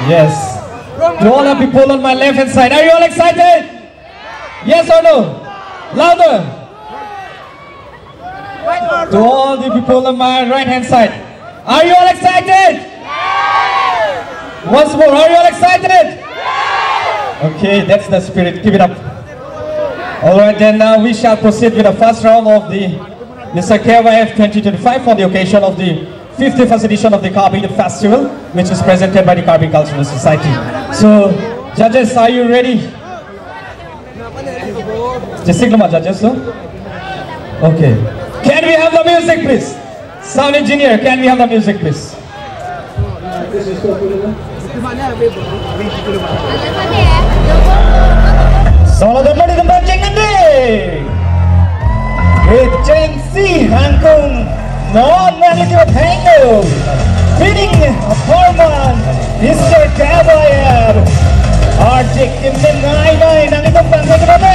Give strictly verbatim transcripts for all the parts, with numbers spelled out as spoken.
Yes. To all the people on my left hand side, are you all excited? Yes or no? Louder. To all the people on my right hand side, are you all excited? Once more, are you all excited? Okay, that's the spirit. Keep it up. All right, then now we shall proceed with the first round of the Mister K Y F twenty twenty-five on the occasion of the fifty-first edition of the Karbi Youth Festival, which is presented by the Karbi Cultural Society. So, judges, are you ready? Just signal my judges, no? Okay. Can we have the music, please? Sound engineer, can we have the music, please? Solo teman di tempat ceng nanti. Kechengsi Hangkung non nang itu thango. Winning forman Mister Kabayar. Arjik tim nai nai nang itu pangke kenapa?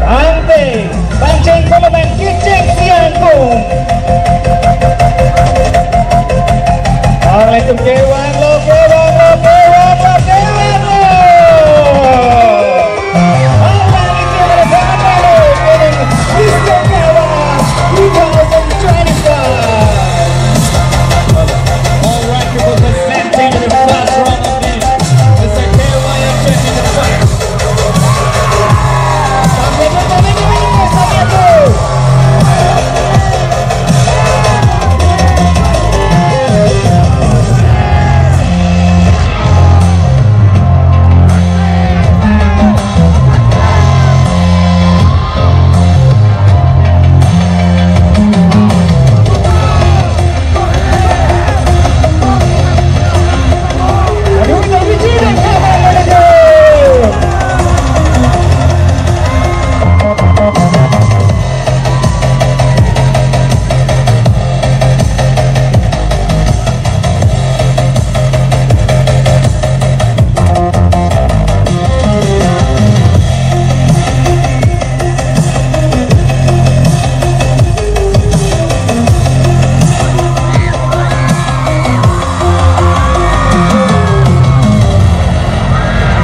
Pangke, pangceng koma nang kechengsi Hangkung. Alaikum kewang lo, kewang lo, kewang lo, kewang lo. Alaikum kewang lo, kewang lo, kewang lo. Mister Kawa two thousand twenty-five. All right, people, presenting the first round of the Mister Kawa twenty twenty-five.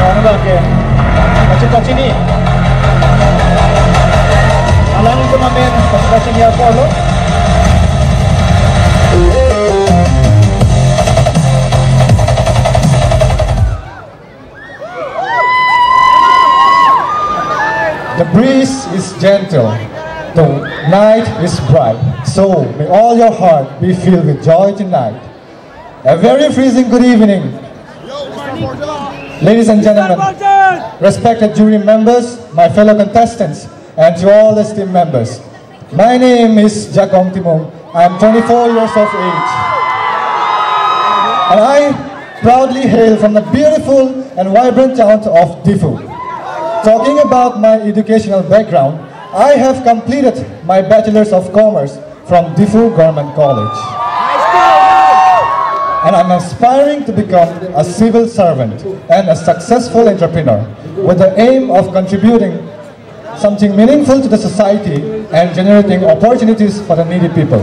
Ano ba ke? Kachin-kachin ni. Alang itu mamen kachin-kachin ni apa lo? The breeze is gentle, the night is bright, so may all your heart be filled with joy tonight. A very freezing good evening, ladies and gentlemen, respected jury members, my fellow contestants, and to all esteemed members. My name is Jakong Timung. I am twenty-four years of age. And I proudly hail from the beautiful and vibrant town of Diphu. Talking about my educational background, I have completed my Bachelor's of Commerce from Diphu Government College. And I'm aspiring to become a civil servant and a successful entrepreneur with the aim of contributing something meaningful to the society and generating opportunities for the needy people.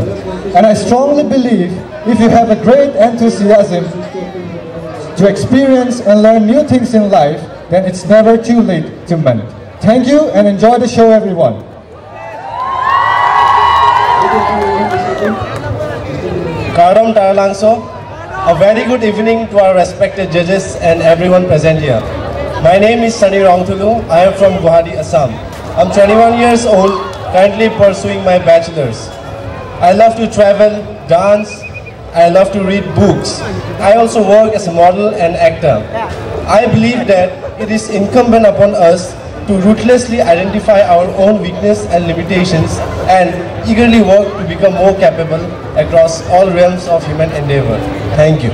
And I strongly believe if you have a great enthusiasm to experience and learn new things in life, then it's never too late to mend. Thank you and enjoy the show, everyone. Kardom Taralangso. A very good evening to our respected judges and everyone present here. My name is Sunny Rongthulu. I am from Guwahati, Assam. I'm twenty-one years old, currently pursuing my bachelor's. I love to travel, dance, I love to read books. I also work as a model and actor. I believe that it is incumbent upon us to ruthlessly identify our own weakness and limitations and eagerly work to become more capable across all realms of human endeavor. Thank you.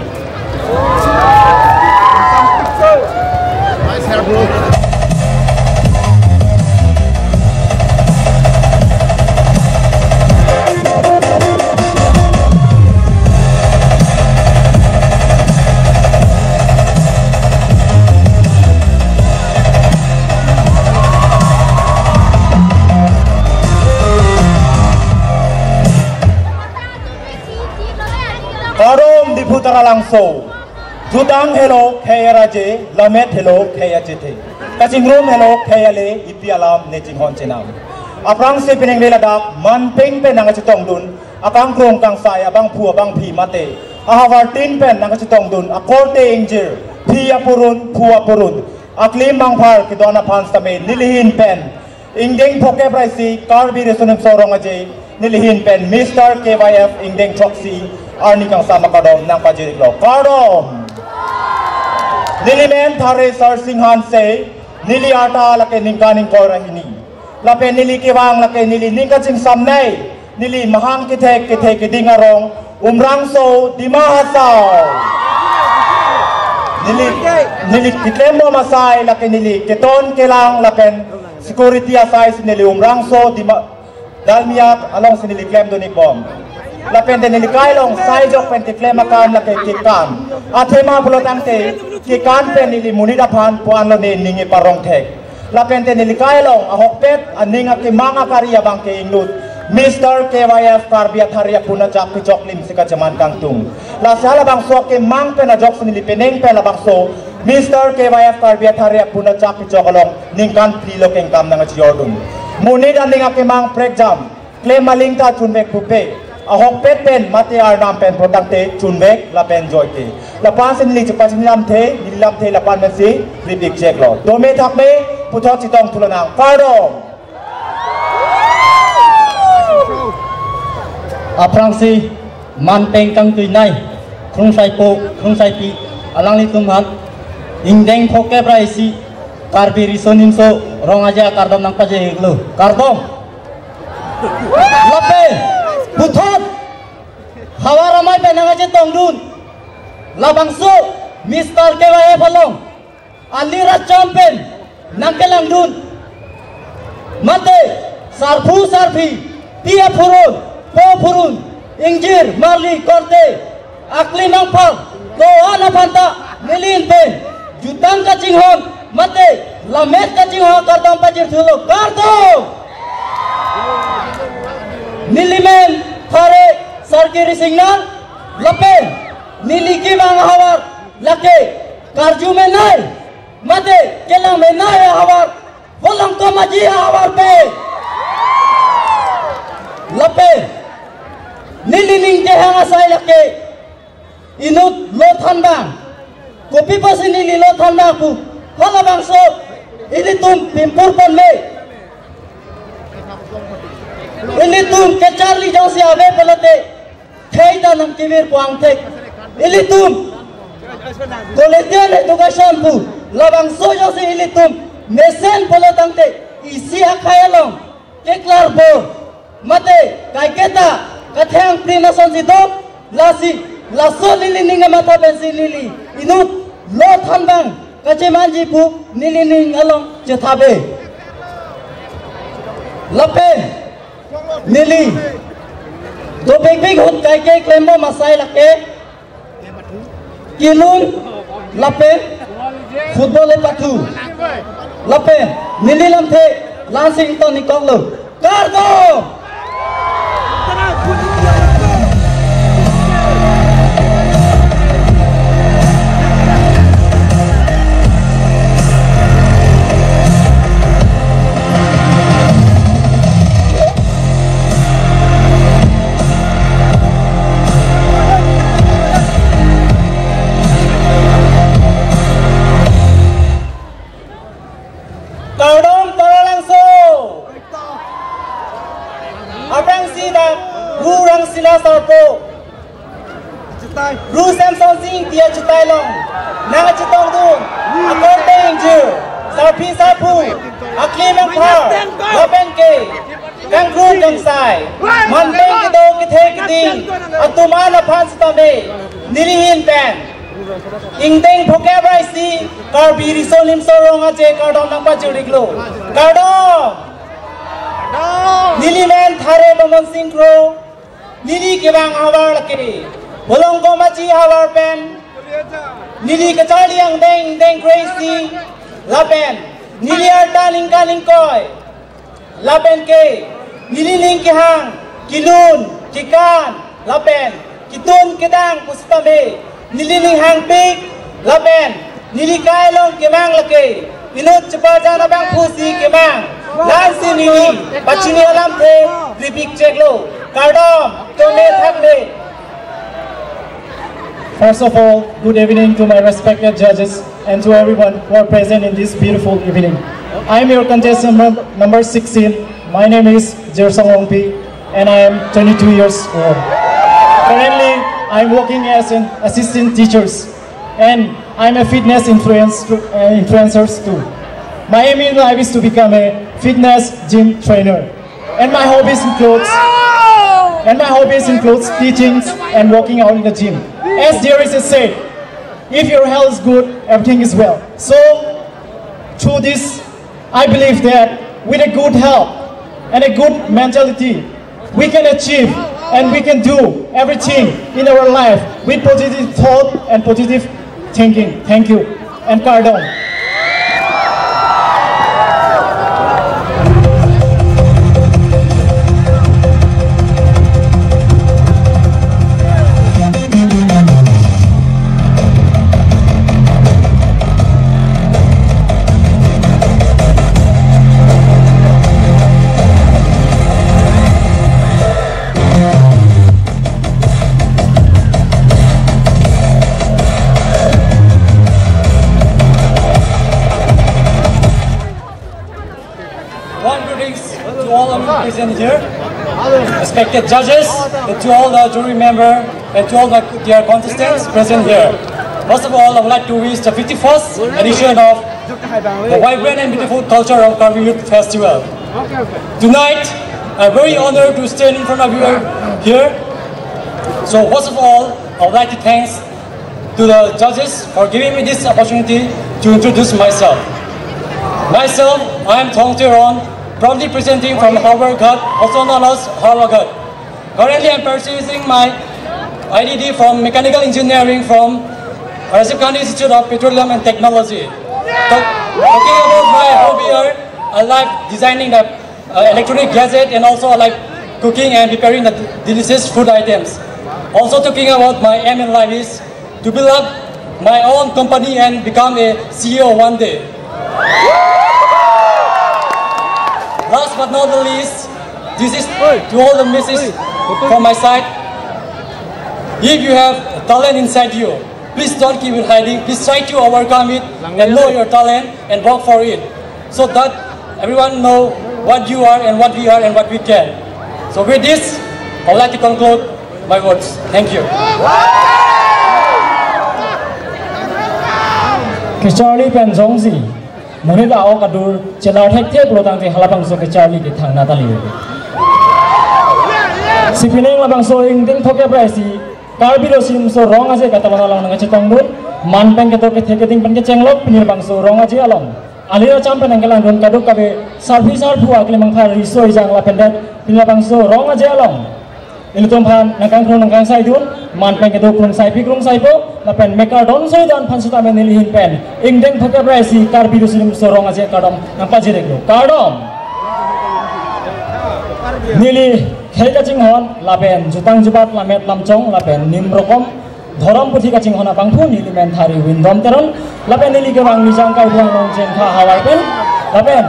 Kardom Diphu Taralangso. Jutang helo khei araje, lamet helo khei achethe. Kachingrum helo khei ale, ipi alam ne chinghon chenam. Aphrangsi penang re ladak, manpeng pen nangkachetongdun, akangkrung kangsai, abangphu abangphi mate ahavartin pen nangkachetongdun, akorte ingjir, phi apurun, phu apurun, aklim mangphar kedo-an aphan sitame nelihin pen ingdeng phokep ra isi Karbi Riso Nimso Rong Aje, nelihin pen Mister K Y F ingdeng throksi arni kangsam akardom nangpajir-iklo. Kardom. Nelimen Thare Sarsing Hanse, neli arta lake ningkan ingkoi ra hini. Lapen neli kevang lake neli ning kachingsamnei, neli mahang kethek kethek keding arong, Umrangso, Dima Hasao. Neli, neli keklembom asai lake neli keton kelang lapen security asai si neli Umrangso, Dima, Dalmia alongsi neli klemdun-ikbom. Lapen te neli kai along sai jok pen keklem akam lake kekan. Athema pulo tangte kekan pen neli monit aphan puan lo ne ning iparong thek. Lapen te neli kai along ahokpet aning akemang akari abang ke inut Mister K Y F Karbi Athare apun achak kechok lim si kacheman kangtung. Lasi halabangso akemang pen ajoksi neli penang pen labangso Mister K Y F Karbi Athare apun achak kechok along ningkan phli lo kengkam nangchijordun. Monit aning akemang prekjam, klem aling ta chunvek pupe, ahokpet pen mate arnam pen pulo tangte chunvek lapen joike. Lapu-an si neli chepachini lamthe, neli lamthe lapu-an pensi rip-ik cheklo. Dome thakme, puthot chetong thu lonang. Kardom. Aphrangsi manpeng kangtuinei, krungsaipo, krungsaipi, alanglitum aphan ingdeng phokep ra isi Karbi Riso Nimso Rong Aje akardom nangpajir-iklo. Kardom. Lapen puthot havar amei pen nangkachetongdun, labangso Mister K Y F along ali racham pen nangkelangdun mate sarphu sarphi, phi apurun, pho apurun, ingjir, marli, korte, aklim mangphar kedo-an aphan ta nelihin pen jutang kachinghon mate lamet kachinghon akardom pajir thulo. Kardom. Nelimen Thare Sarkiri Singnang lapen neli kevang ahavar lake karju menei mate kelang menei ahavar, Volongkom Aji ahavar pen. Lapen neli ning kehang asai lake inut lo thanbang. Kopi pusi neli lo thanbang pu, halabangso ilitum pimpur ponme, ilitum kecharli jongsi ave pulote khei ta nangkevir puang thek. Ilitum quality education pu, labangso jongsi ilitum mesen pulo tangte isi akhei along keklar bor mate kaiketa kathengpri asonsi do. Lasi laso neli ning amatha pensi neli inut lo thanbang kachemanji pu neli ning along chethabe. Lapen neli dopikpik ahut kaike klembom asai lake kelun lapen football epathu. Lapen neli lamthe la-ansi ington-ikkoklo. Kardom. Kardom Taralangso. Aphrangsi dak Ru Rangsina Sarpo, Ru Semson Sing Tia chutai along nangchetongdun akorte ingjir, sarpi sarpo, aklim angphar lapen ke kangkrung kangsai, manpeng kedo kethe keding atum an aphan sitame nelihin pen ingdeng phokep ra isi Karbi Riso Nimso Rong Aje kardom nangpajir-iklo. Kardom. Nelimen Thare Bamon Sing Kro, neli kevang ahavar lake Volongkom Aji ahavar pen neli kacharli angdeng ingdeng kre-isi lapen neli arta ningkan ingkoi. Lapen ke neli ning kehang kelun kekan lapen ketun kedang pusitame neli ning hangpik Lapen neli kai along kemang lake inut cheparjan abangphusi kemang. La-ansi neli pachini alamthe ripik cheklo. Kardom, tome thakme. First of all, good evening to my respected judges and to everyone who are present in this beautiful evening. I'm your contestant number, number sixteen. My name is Jersong Rongpi and I am twenty-two years old. Currently, I'm working as an assistant teacher and I'm a fitness influence, uh, influencer too. My aim in life is to become a fitness gym trainer. And my hobbies includes and my hobbies includes teaching and working out in the gym. As there is a say, if your health is good, everything is well. So through this, I believe that with a good health and a good mentality, we can achieve and we can do everything in our life with positive thought and positive thinking. Thank you. And kardom. Warm greetings to all of you present here, respected judges, and to all the jury member, and to all my dear contestants present here. First of all, I would like to wish the fifty-first edition of the vibrant and beautiful culture of Karbi Youth Festival. Tonight, I'm very honored to stand in front of you here. So first of all, I would like to thanks to the judges for giving me this opportunity to introduce myself. Myself, I am Thong Teron, proudly presenting from Howraghat, also known as Howraghat. Currently, I'm pursuing my I D D from Mechanical Engineering from Rajiv Gandhi Institute of Petroleum and Technology. Talk-, talking about my hobby, I like designing the uh, electronic gadget, and also I like cooking and preparing the delicious food items. Also talking about my aim in life is to build up my own company and become a C E O one day. Last but not the least, this is to all the missus from my side. If you have talent inside you, please don't keep it hiding. Please try to overcome it and know your talent and work for it, so that everyone know what you are and what we are and what we can. So with this, I would like to conclude my words. Thank you. Kecharli pen jongsi monit a-ok adur chelar thekthe pulo tangte halabangso kecharli ke thangna tali. Si pining labangso ingdeng thok-e prai si Karbi Riso Nimso Rong Aje Katalon along nangkachetongdun, man pen ketok kethe keding pen kechenglok pini labangso rong aje along alir acham pen nangkelangdun kadokave sarpi sarpo aklemangthar riso ejang lapen det pini labangso rong aje along ilitum aphan nangkangkrung nangkangsaidun, man pen ketok krungsaipi krungsaipo lapen mekar donso idan aphan sitame neli ahin pen ingdeng thok-e prai si Karbi Riso Nimso Rong Aje kardom nangpajiriklo. Kardom. Neli khei kachinghon lapen jutang jubat lammet lamchong lapen nim rokom dhorom puthi kachinghon abangphu neli men Thari Windom Teron, lapen neli kevang Nijang Karbi Anglong Jengpha havar pen, lapen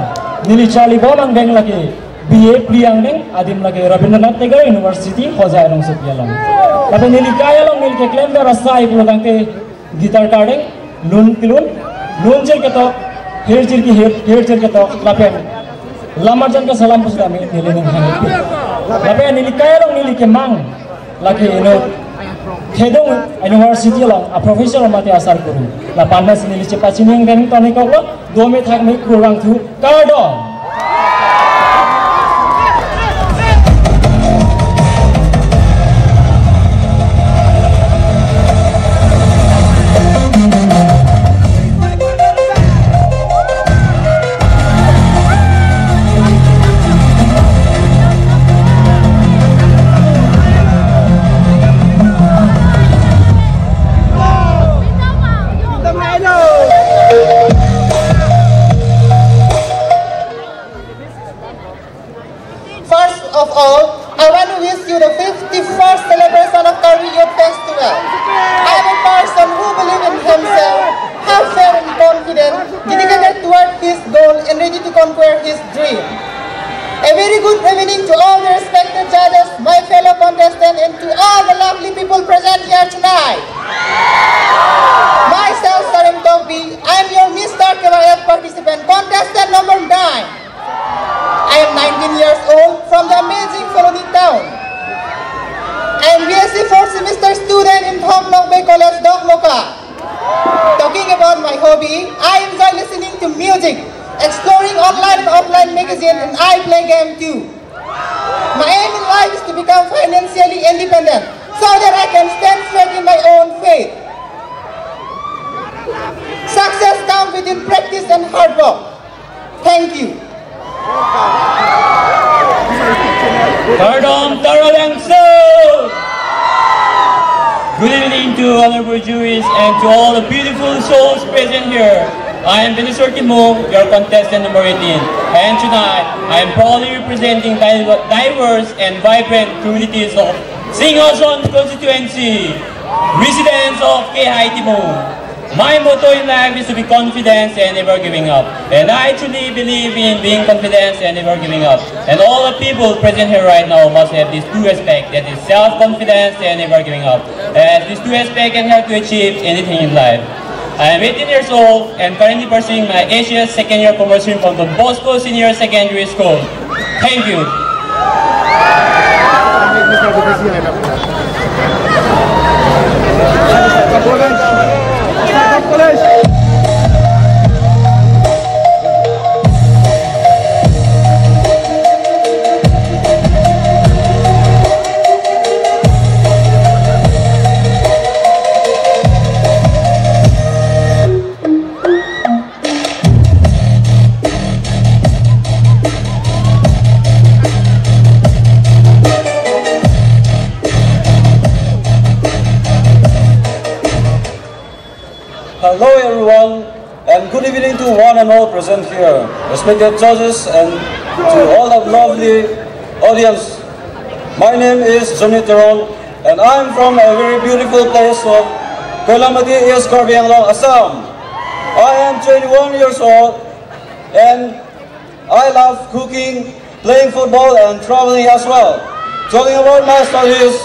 neli charlibom angdeng lake B A Pre angdeng, adim lake Rabindranath Tagore University, Hojai rongsopi along. Lapen neli kai along neli keklem ber asai pulo tangte guitar kardeng, lun kelun, lun chir ketok, hir chir kehir, hir chir ketok, lapen lam arjan kesalam pusitame neli ning hang. Lapen neli kai along neli kemang lake inut Thedung University along a-professor mate asar guru. Lapen si neli chepachini angdeng toni koklo, dome thakme, kurvangthu, kardom. goal and ready to conquer his dream. A very good evening to all the respected judges, my fellow contestants, and to all the lovely people present here tonight. Myself, Sarim Tokbi, I am your Mister K Y F participant, contestant number nine. I am nineteen years old from the amazing Phuloni town. I am B S C fourth semester student in Thom Nokbe College, Dokmoka. Talking about my hobby, I enjoy listening to music, exploring online and offline magazine, and I play game too. My aim in life is to become financially independent so that I can stand straight in my own feet. Success comes within practice and hard work. Thank you. Kardom Taralangso! Good evening to honorable juries and to all the beautiful souls present here. I am Venusaur Timung, your contestant number eighteen. And tonight, I am proudly representing di- diverse and vibrant communities of Singhason constituency, residents of Kehai Timung. My motto in life is to be confident and never giving up. And I truly believe in being confident and never giving up. And all the people present here right now must have these two aspects, that is self-confidence and never giving up. As these two aspects can help to achieve anything in life. I am eighteen years old and currently pursuing my H S second year commerce stream from Don Bosco Senior Secondary School. Thank you. Hello everyone, and good evening to one and all present here, respected judges and to all the lovely audience. My name is Johnny Teron, and I'm from a very beautiful place of Koilamati, East Karbi Anglong, Assam. I am twenty-one years old, and I love cooking, playing football, and traveling as well. Talking about my studies,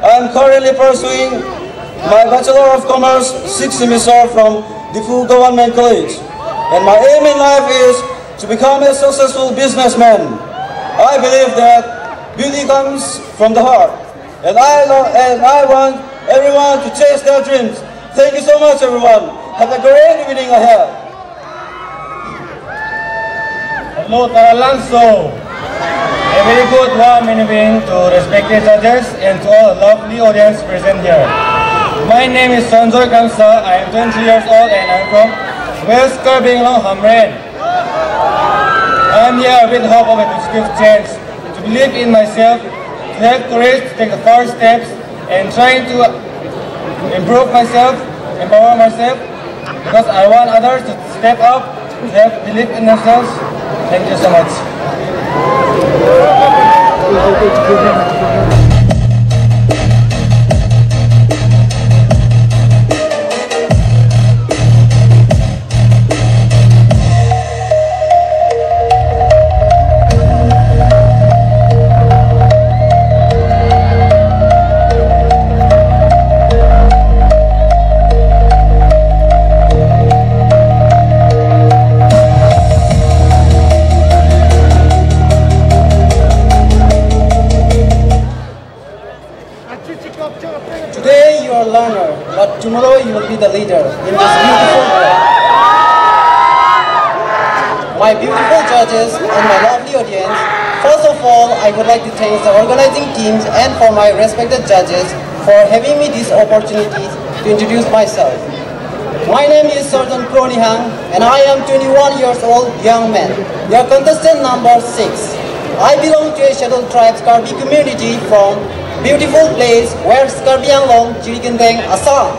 I am currently pursuing my Bachelor of Commerce sixth semester from Diphu Government College. And my aim in life is to become a successful businessman. I believe that beauty comes from the heart. And I lo- and I want everyone to chase their dreams. Thank you so much, everyone. Have a great evening ahead. Hello, Taralangso. A very good warm evening to respected judges and to all lovely audience present here. My name is Sanjoy Kamsa. I am twenty years old and I am from West Karbi Anglong, Hamren. I am here with hope of a positive change, to believe in myself, to have courage to take the first steps, and trying to improve myself, empower myself, because I want others to step up, to have belief in themselves. Thank you so much. Today you are a learner, but tomorrow you will be the leader in this beautiful world. My beautiful judges and my lovely audience, first of all, I would like to thank the organizing teams and for my respected judges for having me this opportunity to introduce myself. My name is Sarjan Kronihang and I am twenty-one years old young man. Your contestant number six. I belong to a scheduled tribes Karbi community from beautiful place West Karbi Anglong, Jirikindeng, Assam.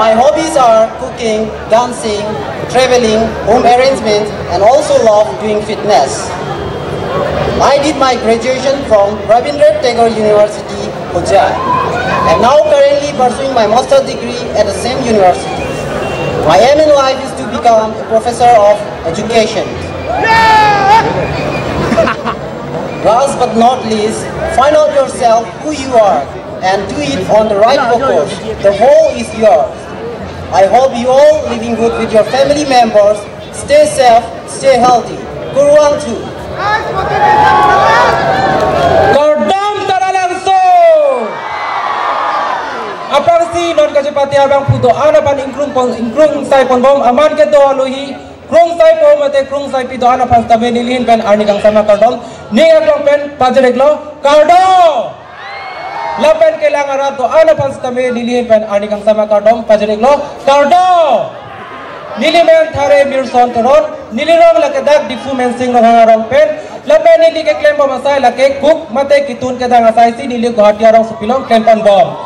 My hobbies are cooking, dancing, traveling, home arrangements, and also love doing fitness. I did my graduation from Rabindranath Tagore University, Hojai. I'm now currently pursuing my master's degree at the same university. My aim in life is to become a professor of education. Last but not least, find out yourself who you are and do it on the right focus. The whole is yours. I hope you all living good with your family members. Stay safe, stay healthy. Kurvangthu. Kardom Taralangso. Aphrangsi non kachepate abangphu do-an aphan ingkrung pon, ingkrung sai ponbom, aman kedo alohi krung saipo mate krung saipi do-an aphan sitame nelihin pen arni kangsam akardom ning aklong pen pajir-iklo, kardom. Lapen kelang arat do-an aphan sitame nelihin pen arni kangsam akardom pajir-iklo, kardom. Neli men Thare Mirson Teron, neli rong lake dak Diphu Mensing Ronghang arong pen, lapen neli keklembom asai lake kuk mate kitun kedang asai si neli Guwahati arongsopi along klem ponbom.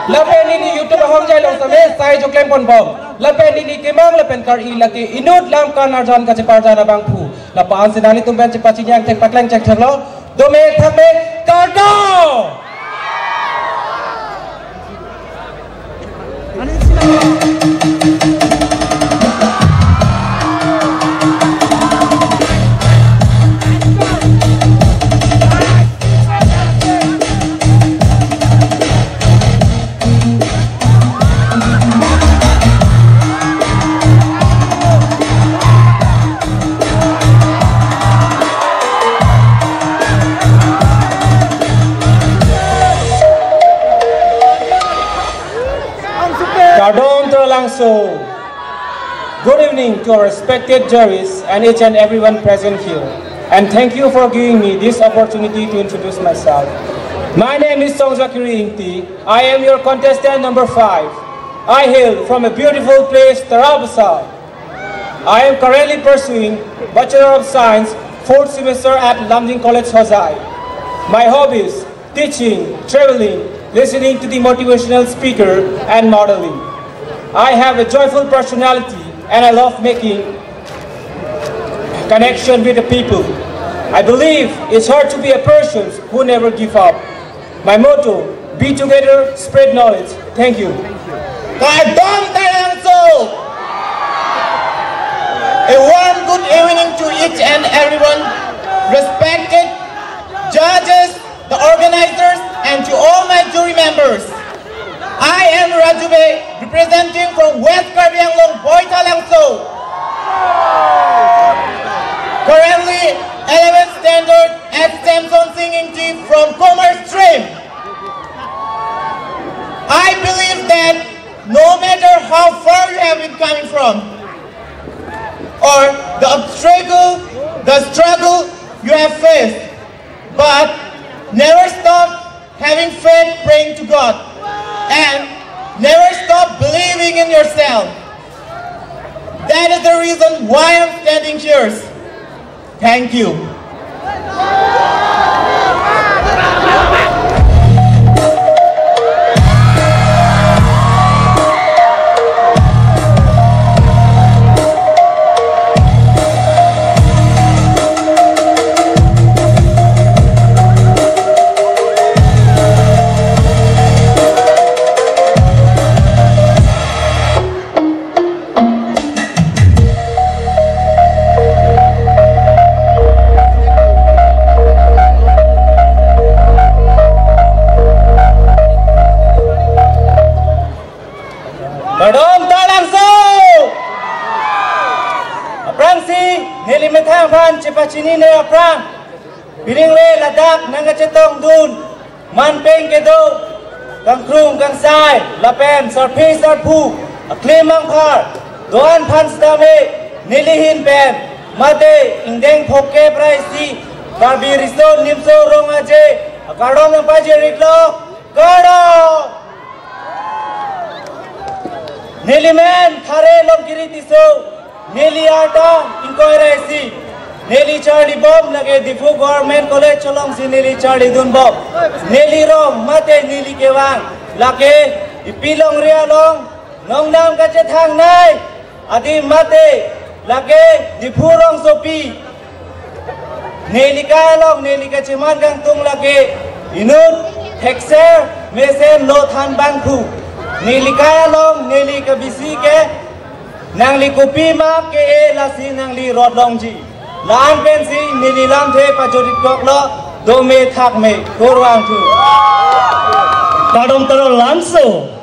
Lapen neli YouTube ahom jai along sitame sai jo klem ponbom. Lapen neli kemang lapen kar-i lake inut lam kan arjan kacheparjan abangphu. Lapu-an si nanglitum pen chepachini angthek pakleng chek theklo. Dome thakme, kardom. Kardom Taralangso. Good evening to our respected judges and each and everyone present here. And thank you for giving me this opportunity to introduce myself. My name is Songjakiri Ingti. I am your contestant number five. I hail from a beautiful place, Tarabasa. I am currently pursuing Bachelor of Science, fourth semester at Lumding College, Hojai. My hobbies: teaching, traveling, listening to the motivational speaker, and modeling. I have a joyful personality and I love making connection with the people. I believe it's hard to be a person who never give up. My motto: be together, spread knowledge. Thank you. Kardom Taralangso! A warm good evening to each and everyone, respected judges, the organizers, and to all my jury members. I am Raju Bey, representing from West Karbi Anglong, Baithalangso. Currently, eleventh standard at Samson Singh Ingti from Commerce Stream. I believe that no matter how far you have been coming from, or the obstacle, the struggle you have faced, but never stop having faith, praying to God, and never stop believing in yourself. That is the reason why I'm standing here. Thank you. Kardom Taralangso! Aphrangsi neli methang aphan chepachinine aphrang, pining le ladak nangkachetongdun manpeng kedo kangkrung kangsai lapen sarpi sarpo aklim angphar do-an aphan sitame nelihin pen mate ingdeng phongkep ra isi Karbi Riso Nimso Rong Aje akardom nangpajir-iklo, kardom. Neli men Thare Longkiri Tisso, neli arta ingkoi ra isi. Neli charlibom lake Diphu Government College alongsi neli charlidunbom. Neli rong mate neli kevang lake Ipi Longri along nongnam kachethangnei adim mate lake Diphu rongsopi. Neli kai along neli kacheman kangtung lake inut thekser mesen lo than bangphu. Neli kai along neli kebisi ke Nangli kopima ke-e lasi nangli rot longji. La-an pensi neli lamthe pajut-ik koklo, dome thakme, kurvangthu. Kardom Taro Lamso.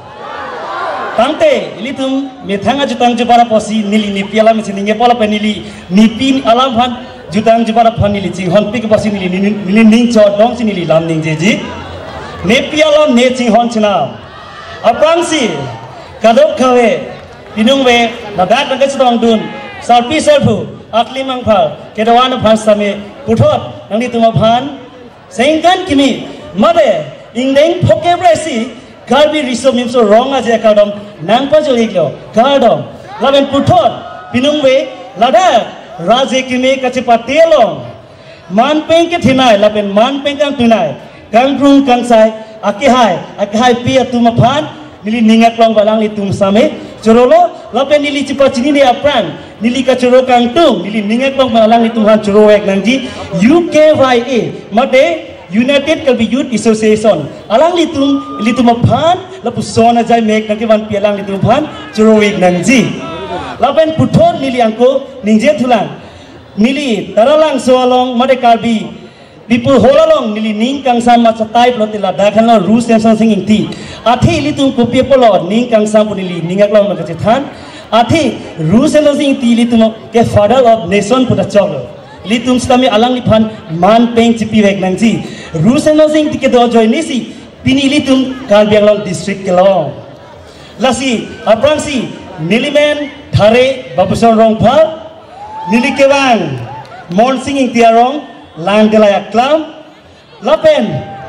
Tangte, ilitum methang ajutang jubar apotsi neli nepi alam isi ningje pola pen neli nepi alam aphan jutang jubar aphan neli chinghonpik apotsi neli, neli, neli ning chodongsi neli lam ningjeji. Nepi alam ne chinghon chenam. Aphrangsi, kadokave, pinungve, ladak nangkachetongdun, sarpi sarpo, akli mangphar, kedoan aphan sitame, puthot, nanglitum aphan, sengkan kimi, mate, ingdeng phokep resi, Karbi Riso Nimso Rong Aje akardom, nangpajut-iklo, kardom, lapen puthot, pinungve, ladak, raje kimi kachepate along, manpeng kethenei lapen manpeng kangtunei, kangkrung kangsai, akehai, akehaipi atum aphan, neli ning aklong alanglitum sitame chorolo, lapen neli chepachinine aphrang, neli kachoro kangtung, neli ning aklong alanglitum aphan chorovek nangji, U K Y A, mate United Karbi Youth Association, alanglitum, ilitum aphan, lapuson ajai mek nangkevanpi alanglitum aphan, chorovek nangji. Lapen puthot neli angko, ningje thulang. Neli, Taralangso along, mate Karbi, People Hall along, neli ning kangsam machethai pulote ladak henlo Ru Semson Sing Ingti. Athe ilitum kopi apotlo, ning kangsam pu neli, ning aklong nangkachethan. Athe, Ru Semson Sing Ingti ilitum ke Father of Nation puta choklo. Ilitum sitame alangliphan manpeng chepivek nangji. Ru Semson Sing Ingti kedo ajoinesi, pini ilitum Karbi Anglong District kelong. Lasi, aphrangsi, nelimen Thare Babuson Rongphar, neli kevang, Monsing Ingti arong, Langkelai aklam, lapen,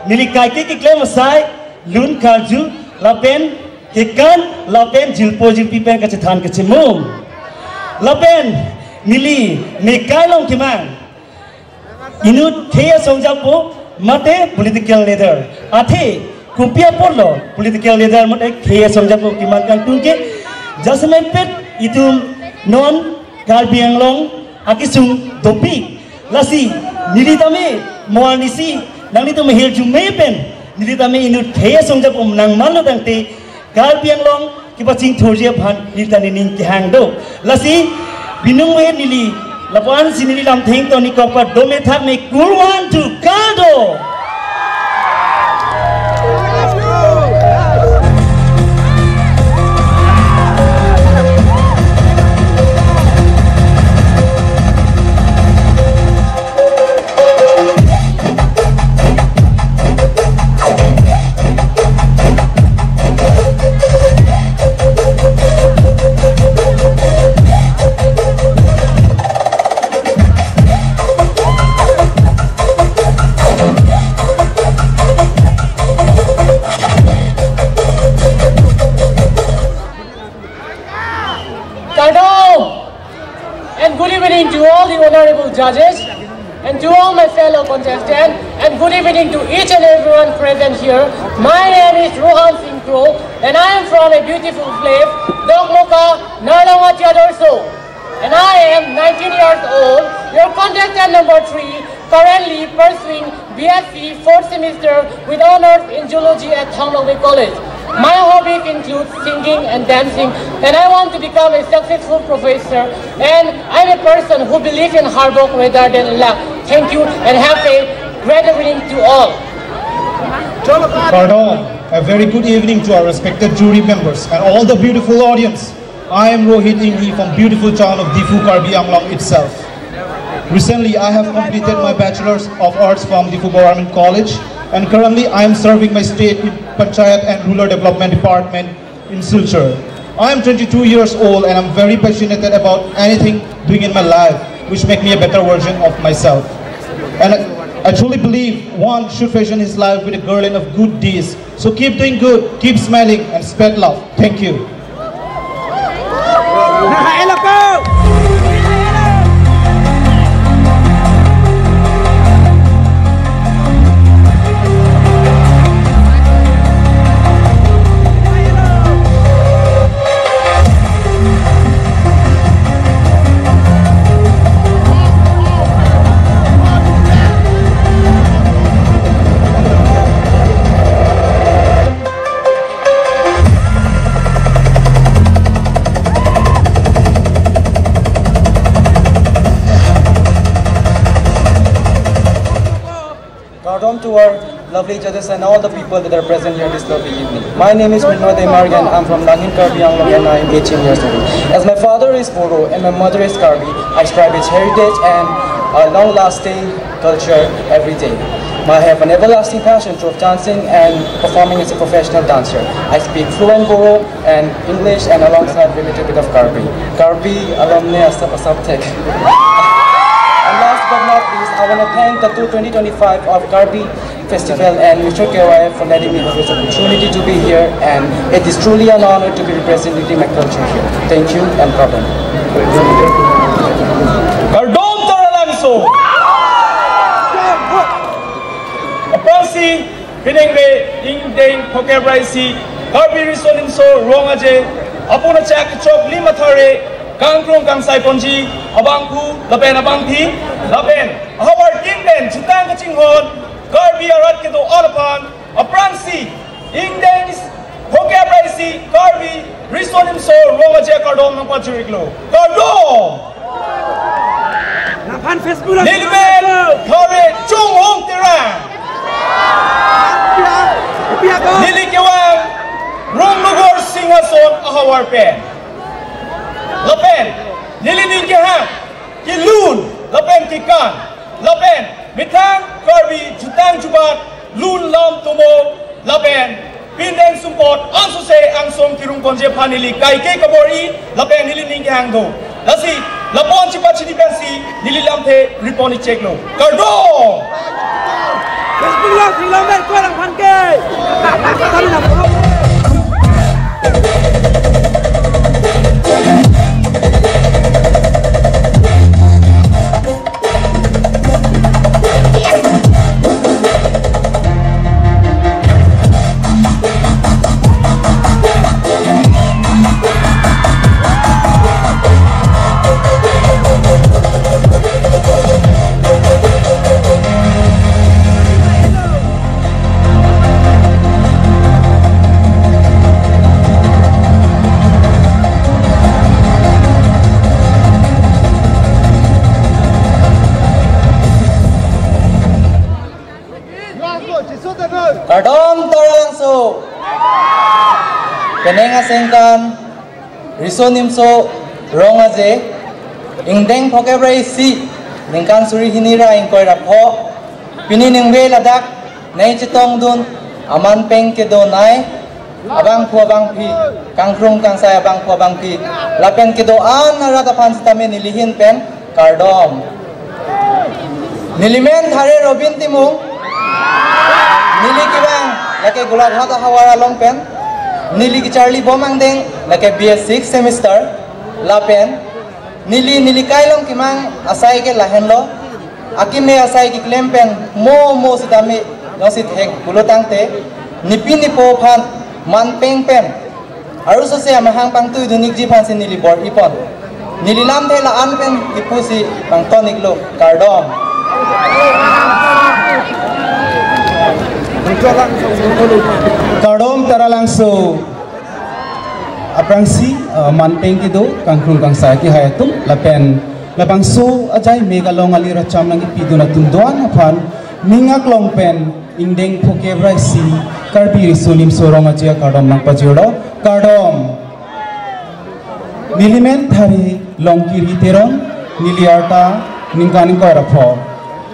neli kaike keklem asai, lun karju, lapen, kekan, lapen, jilpo jilpi pen kachethan kachemung. Lapen, neli, mekai along kemang, inut khei asong japo, mate political leader. Athe, kopi apotlo, political leader mate khei asong japo keman kangtung ke, jasemet pet itum non Karbi Anglong akesung dopik. Lasi, neli tame, mo arnisi, nanglitum hirjume pen, neli tame inut khei asong japo nangmanlo tangte, Karbi Anglong, kepachingthurji aphan, neli ta nening kehang do. Lasi, pinungve neli, lapu-ansi neli lam thengtong-ik kok apot dome thakme kurvangthu kardom. Kardom! And good evening to all the honorable judges and to all my fellow contestants, and good evening to each and everyone present here. My name is Rohan Singh Kro, and I am from a beautiful place, Dokmoka, Narlong Atiadorso. And I am nineteen years old, your contestant number three, currently pursuing B S C fourth semester with honors in zoology at Thong Nokbe College. My hobbies include singing and dancing, and I want to become a successful professor. And I'm a person who believes in hard work rather than luck. Thank you and have a great evening to all. Kardom, a very good evening to our respected jury members and all the beautiful audience. I am Rohit Inghi from beautiful town of Diphu, Karbi Anglong itself. Recently, I have completed my Bachelor's of Arts from Diphu Government College, and currently I am serving my state in Panchayat and Rural Development Department in Silchar. I am twenty-two years old and I'm very passionate about anything doing in my life, which make me a better version of myself. And I, I truly believe one should fashion his life with a garland of good deeds. So keep doing good, keep smiling, and spread love. Thank you. Kardom to our lovely judges and all the people that are present here this lovely evening. My name is Mrinmoy Deimar and I'm from Langhin Karbi Anglong and I am eighteen years old. As my father is Boro and my mother is Karbi, I strive its heritage and a long-lasting culture every day. I have an everlasting passion towards dancing and performing as a professional dancer. I speak fluent Boro and English and alongside with little bit of Karbi. Karbi alumni asap asap tek. And last but not least, I want to thank the two twenty twenty-five of Karbi Festival and Mister K Y F for letting me have this opportunity to be here, and it is truly an honor to be representing my culture here. Thank you and kardom. Kardom Taralangso. Aphrangsi, piningve ingdeng phokep ra isi, Karbi Riso Nimso Rong Aje, apun achak kechok lima thare, kangkrung kangsai ponji, abangphu, lapen abangphi, lapen ahavar tin pen jutang kachinghon, Karbi arat kedo-an aphan, aphrangsi, ingdeng phokep ra isi, Karbi Riso Nimso Rong Aje akardom nangpajir-iklo. Kardom! Nangphan Facebook lang. Nelimen Thore Chunghong Terang. Pia, pia ko. Neli kevang Rongnogar Singhason ahavar pen. Lapen, neli ning kehang, kelun, lapen kekan, lapen, methang Karbi jutang jubat, lun lam tomo, lapen, pindeng sumpot, ansose angsong tirung ponji aphan neli kaike kabor-i, lapen neli ning kehang do. Lasi, lapu-an chepachini pensi, neli lamthe ri pon-ik cheklo. Kardom! Bismillah, sila mer, kurang phan ke. Kardom Taralangso. Penang asengkan, Riso Nimso Rong Aje, ingdeng phokep ra isi, ningkan suri hini ra ingkoi ra pho, pini ningve ladak, nai chetongdun, aman peng kedonei, abangphu abangphi, kangkrung kangsai abangphu abangphi, lapen kedo-an arat aphan sitame neli ahin pen, kardom. Nelimen Thare Robin Timung. Neli kevang lake Golaghat ahavar along pen. Neli kecharli bom angdeng lake B A six semester. Lapen neli, neli kai along kemang asai ke lahenlo. Akeme asai keklem pen mo mo sitame jongsi thek pulo tangte, nepi nepo aphan man peng pen, arusose amahang pangtuidun-ikji aphansi neli bor-i pon. Neli lamthe la-an pen kipusi pangton-iklo, kardom. Kardom Taralangso. Aphrangsi, eh, man peng kedo, kangkrung kangsai kehai atum, lapen labangso ajai mega long ali racham nangkepidun atum do-an aphan, ning aklong pen, ingdeng phokep ra isi, Karbi Riso Nimso Rong Aje akardom nangpajirlo, kardom. Nelimen Thare Longkiri Teron, neli arta ningkan ingkoi ra pho.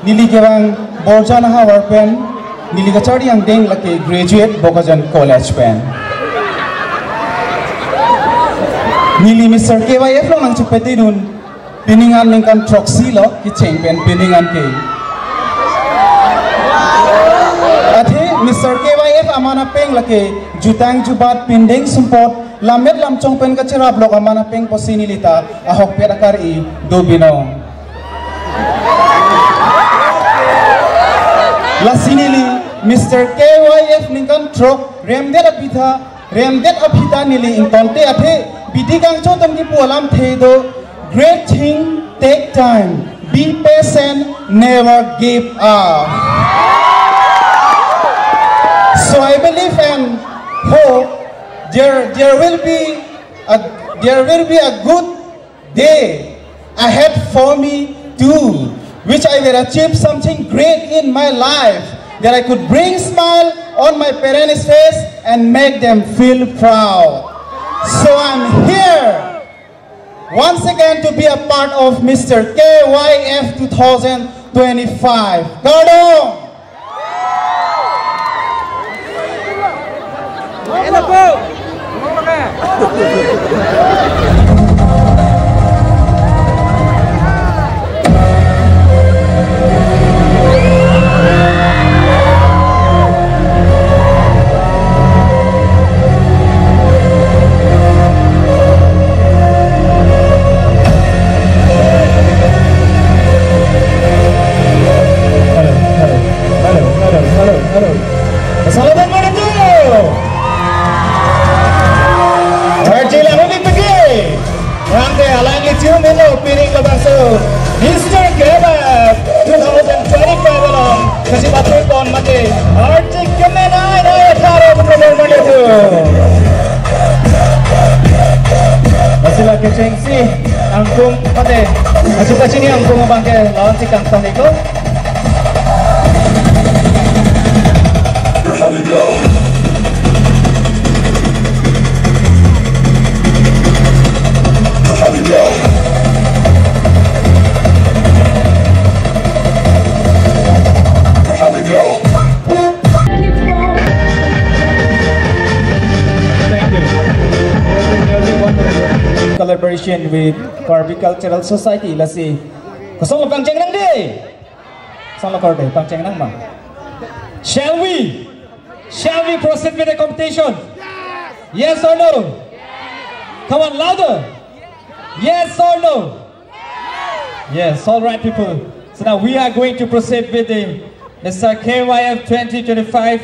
Neli kevang Borjan ahavar pen, neli kacharli angdeng lake graduate Bokajan College pen. Neli Mister K Y F along nangchepatedun, pining an ningkan throksi lo kecheng pen pining an ke. Athe Mister K Y F aman apeng lake jutang jubat pindeng sumpot lammet lamchong pen kacherap lok aman apeng pusi neli ta ahokpet akar-i do binong. Lasi neli Mister K Y F ningkan throk remdet apitha, remdet aphi ta neli ingtonte athe, bidi kangcho atum kipu alamthe do, great thing take time, be patient, never give up. So I believe and hope there, there will be a, there will be a good day ahead for me too, which I will achieve something great in my life. that I could bring smile on my parents' face and make them feel proud. So I'm here once again to be a part of Mister K Y F two thousand twenty-five. Kardom! Halo, halo, halo, halo, halo. Salamat malam tu. Arji lalu di pegi. Rangke alang iciu mino piring labangso Mister Kebab two thousand twenty-five along. Kasi patui pon mate. Arji kemenai nai taro betul mate tu. Masih lagi cengsi. Angkung mate. Aji pachini angkung abangke lawan si kangtong iko. Thank you. Collaboration with Karbi Cultural Society, lasi. Kosong pangcheng nang dei. Solo korde, pangcheng nang ma. Shall we? Shall we proceed with the competition? Yes or no? Come on, louder. Yes or no? Yes, all right, people. So now we are going to proceed with the Mister K Y F twenty twenty-five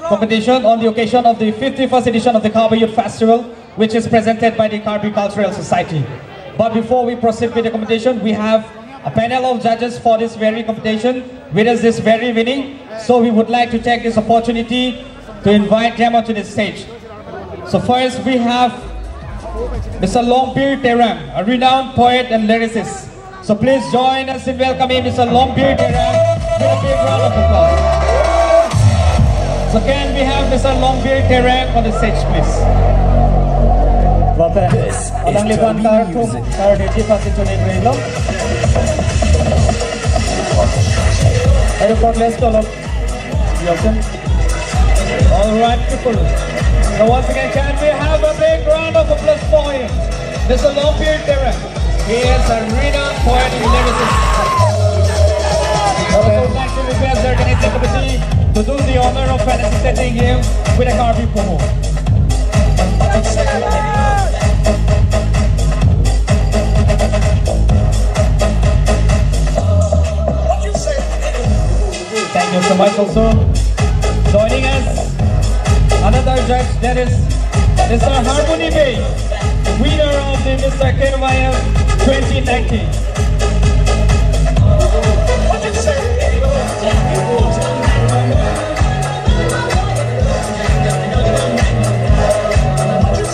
competition on the occasion of the fifty-first edition of the Karbi Youth Festival, which is presented by the Karbi Cultural Society. But before we proceed with the competition, we have a panel of judges for this very competition with us this very evening. So we would like to take this opportunity to invite them onto the stage. So first we have Mister Longbir Terang, a renowned poet and lyricist. So please join us in welcoming Mister Longbir Terang with a big round of applause. So can we have Mister Longbir Terang on the stage, please? Lapen, this is alangli aphan Charlie karthum, Music. Kardom, pasi chonit rilo. Ayo, let's go, look. Welcome. All right, people. So once again, can we have a big round of applause for him? Mister Longbir Terang. He is a renowned poet and lyricist. Okay. I would like to request the organizing committee to do the honor of felicitation him with a Karbi Poho. Thank you so much also. Joining us, another judge, that is Mister Harmony Bey, winner of the Mister K Y F twenty nineteen.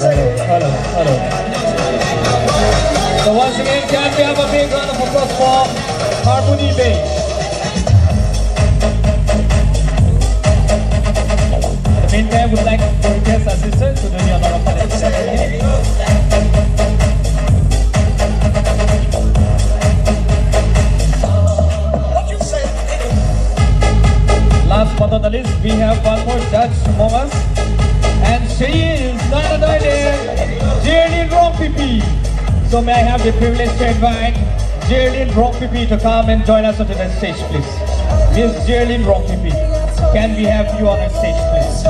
Hello, hello, hello. So once again, can we have a big round of applause for Harmony Bey? In the meantime, would like to request assistants to do the honor of the ceremony. Last but not the least, we have one more judge among us, and she is none other than Jerlyn Rongpipi. So may I have the privilege to invite Jerlyn Rongpipi to come and join us on the stage, please. Miss Jerlyn Rongpipi, can we have you on the stage, please?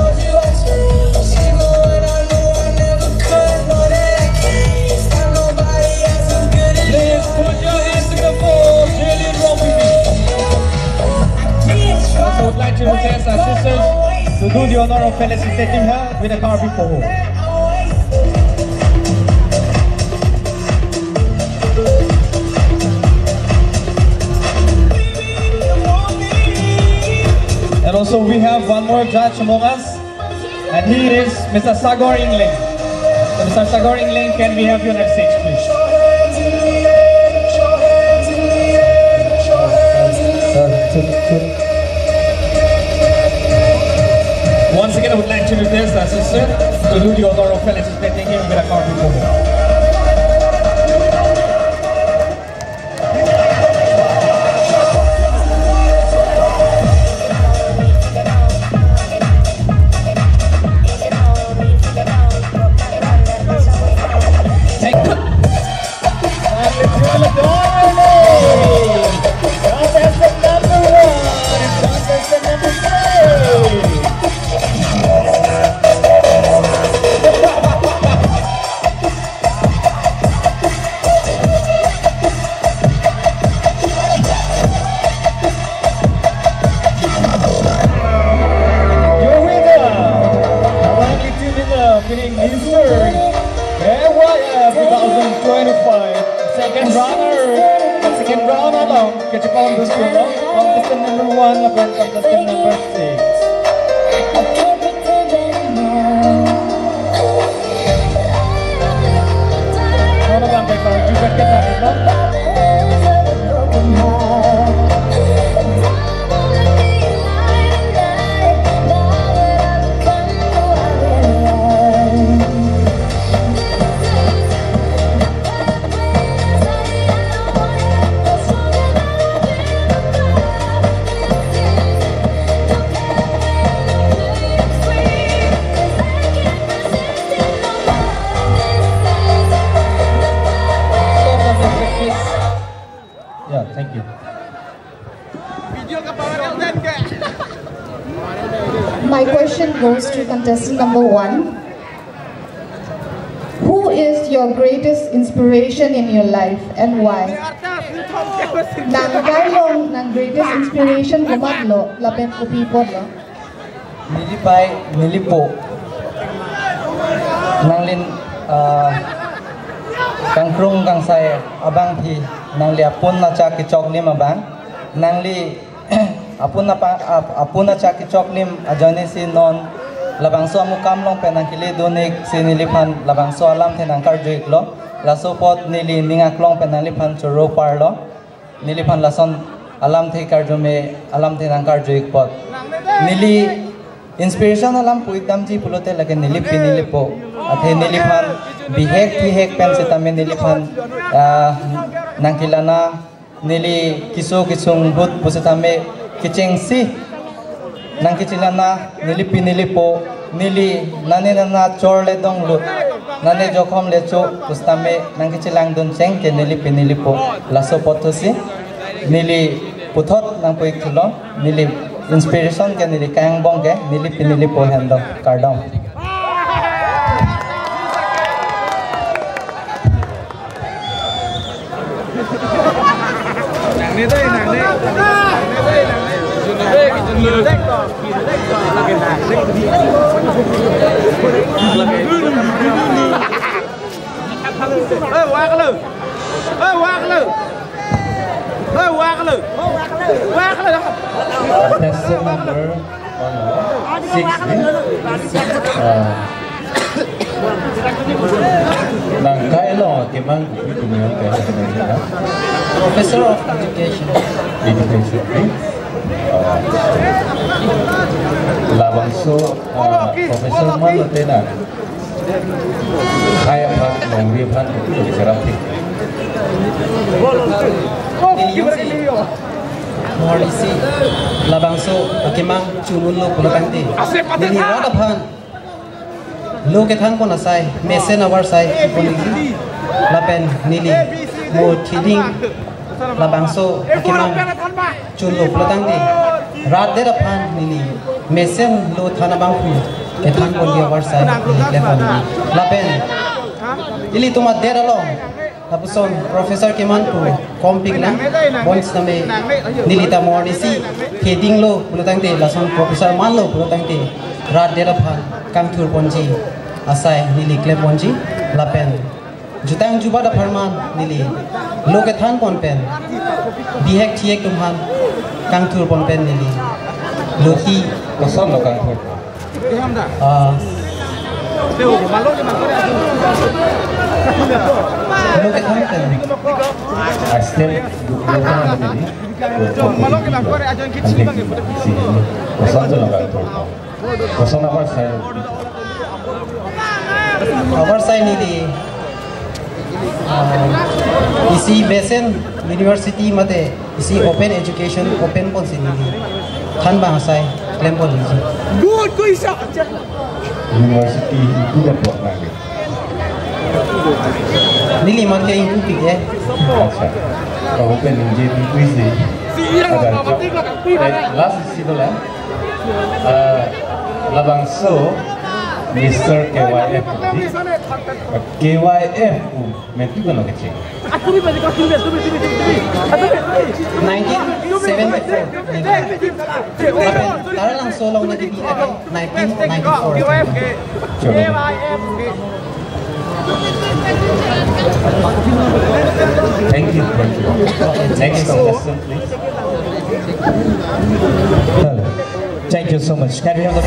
Please put your hands together for Jerlyn Rongpipi. Also would like to request our sisters to do the honor of felicitating her with a Karbi Poho. And also we have one more judge among us, and he is Mister Sagor Engleng. So Mister Sagor Engleng, can we have you on the stage, please? Sir, sir, sir. With this assistant to do the honor of felicitation him with a card. Thank you. And it's really darling. Contestant number one. Contestant number three. Your winner, Hawaii team winner, winning Mister A Y F two thousand twenty-five. Second runner, second round along, kechepon dusun, contestant number one, lapen contestant number six. Kono bang ke parjukan ke tadi, no? Yeah, thank you. My question goes to contestant number one. Who is your greatest inspiration in your life and why? Nang karlong nang greatest inspiration komatlo lapen kopi apotlo? Neli pai, neli po. Nanglin, ah, kangkrung kangsai abangpi, nangli apun achak kechoklim abang. Nangli apun apa, ap-, apun achak kechoklim ajoine si non labangso amukam along pen nangkele dun-ik si neliphan labangso alamthe nangkarju-iklo. Laso apot neli ning aklong pen nangliphan choro parlo. Neliphan lason alamthe karjume, alamthe nangkarju-ik apot. Neli inspiration alam pu-ik damji pulote lake neli pi neli po. Athe neliphan bihek thihek pen sitame neliphan, ah, nangkelana, neli keso kesung ahut pusitame kechengsi nangkechelana, neli pi neli po, neli nane nana chor le donglut, nane jokhom le cho pusitame nangkechelang duncheng ke neli pi neli po. Laso apotsi neli puthot nangpu-ik thulo, neli inspiration ke neli kayang angbong ke neli pi neli po henlo, kardom. Contestant number six, uh, nang kailo kemang, Professor of Education. Education, eh? Uh, labangso, uh, Professor mano tena. Kaya phan, nongri phan, itu bicara phi. Neli jongsi, neli jongsi labangso akemang chununlo pulotangte, neli rat aphan lo kethanpon asai, mesen avarsai pon neli. Lapen neli mo theding labangso akemang chunlo pulotangte, rat det aphan neli mesen lo than abangphu kethanponji avarsai neli klemponji. Lapen ilitum adet along lapuson Professor keman pu kompik na, bonsitame neli ta morning si thedinglo pulotangte, lason Professor manlo pulotangte, rat det aphan kangthurponji asai neli klemponji. Lapen jutang jubat apharman neli lo kethanpon pen, bihek thihek atum aphan kangthurpon pen neli lo ti. Kosonlo kangthur? Ah, lo kethan pen. Astel lo kethan pen neli. Kosonlo kangthur? Koson apar sai? Apar sai neli, ah, isi besen university mate isi open education open ponsi neli than bang asai klem ponji. Good, good shot. University itu dapat lagi. Neli man ke ingkupik ya. Acha. Open J P quiz ni. Ada. Eh, last isi tu lah. Eh, labangso Mister K Y F di. K Y F u metu kan oke cek. Nineteen seventy-four. Lapen Taralangso along neli nineteen ninety-four. Sure. Thank you. Thank you. Next contestant, please. Hello. Thank you so much. Can we have the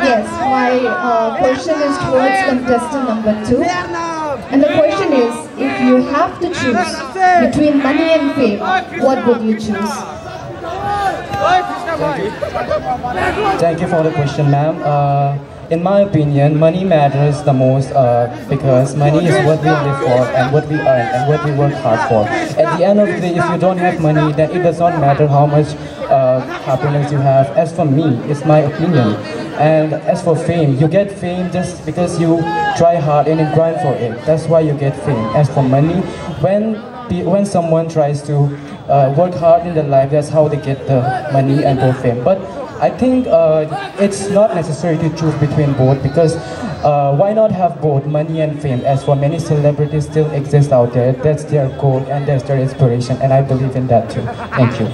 Yes, my uh, question is towards contestant number two. And the question is, if you have to choose between money and fame, what would you choose? Thank you for the question, ma'am. Uh, in my opinion, money matters the most, uh, because money is what we live for and what we earn and what we work hard for. At the end of the day, if you don't have money, then it does not matter how much uh, happiness you have. As for me, it's my opinion. And as for fame, you get fame just because you try hard and you grind for it. That's why you get fame. As for money, when pe- when someone tries to uh, work hard in their life, that's how they get the money and the fame. But I think uh, it's not necessary to choose between both, because uh, why not have both money and fame? As for many celebrities still exist out there, that's their goal and that's their inspiration, and I believe in that too. Thank you.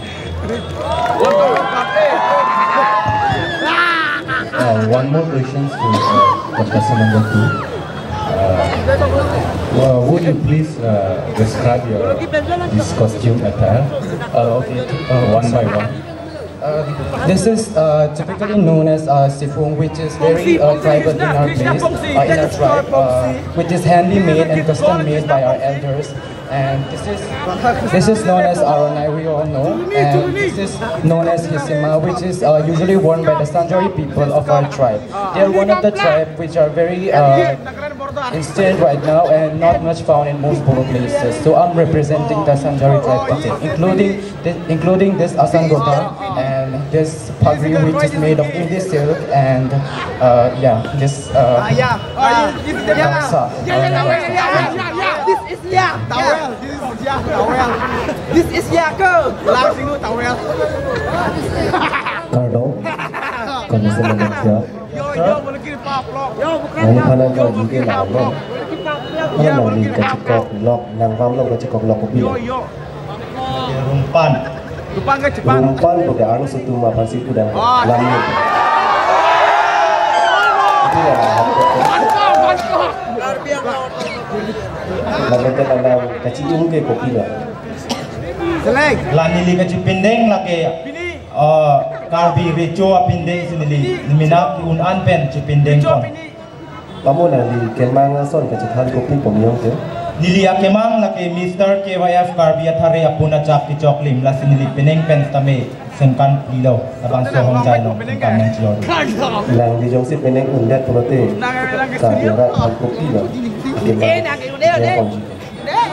Uh, one more question to uh, contestant number two. Uh, well, would you please uh, describe your this costume attire? Uh, okay, uh, one by one. Uh, this is uh, typically known as uh, sipung, which is very uh, tribal in our place, uh, in our tribe, uh, which is handmade and custom made by our elders. And this is this is known as Aronai, we all know. And this is known as Hisima, which is uh, usually worn by the Sanjari people of our tribe. They are one of the tribe which are very uh, instant right now and not much found in most Bodo places. So I'm representing the Sanjari tribe today, including this, including this Asangota and this pagri, which is made of English silk, and uh, yeah, this uh, gamsa. This is ya towel. This is ya towel. This is ya ke. Langsung towel. Kardom. Kami sama kerja. Yo yo, boleh kiri paplok. Yo, bukan. Nangli aphan nangkarju ke la lo. Yo, boleh kiri paplok. Nangli kachikok lok, nangvamlo kachikok lok kopi. Yo yo. Rumpan. Rumpan ke Jepang. Rumpan pu ke arloso atum aphansi pudam. Oh. Lamni. Itu ya. Lapen ke nang kachi-um ke kopilo? Selek. La neli kachipindeng lake, uh, Karbi Recho apindeng si neli, neli mena un-an pen chipindeng pon. Pamo nangli kemang ason kachethan kopi pom yong ke? Neli akemang lake Mister K Y F Karbi Athare apun achak kechok lim, lasi neli penang pen tame sengkan pilo, labangso Hongjai along sengkan nangchilo. Nangli jongsi penang undet pulote, ka biara than kopilo? Kemang.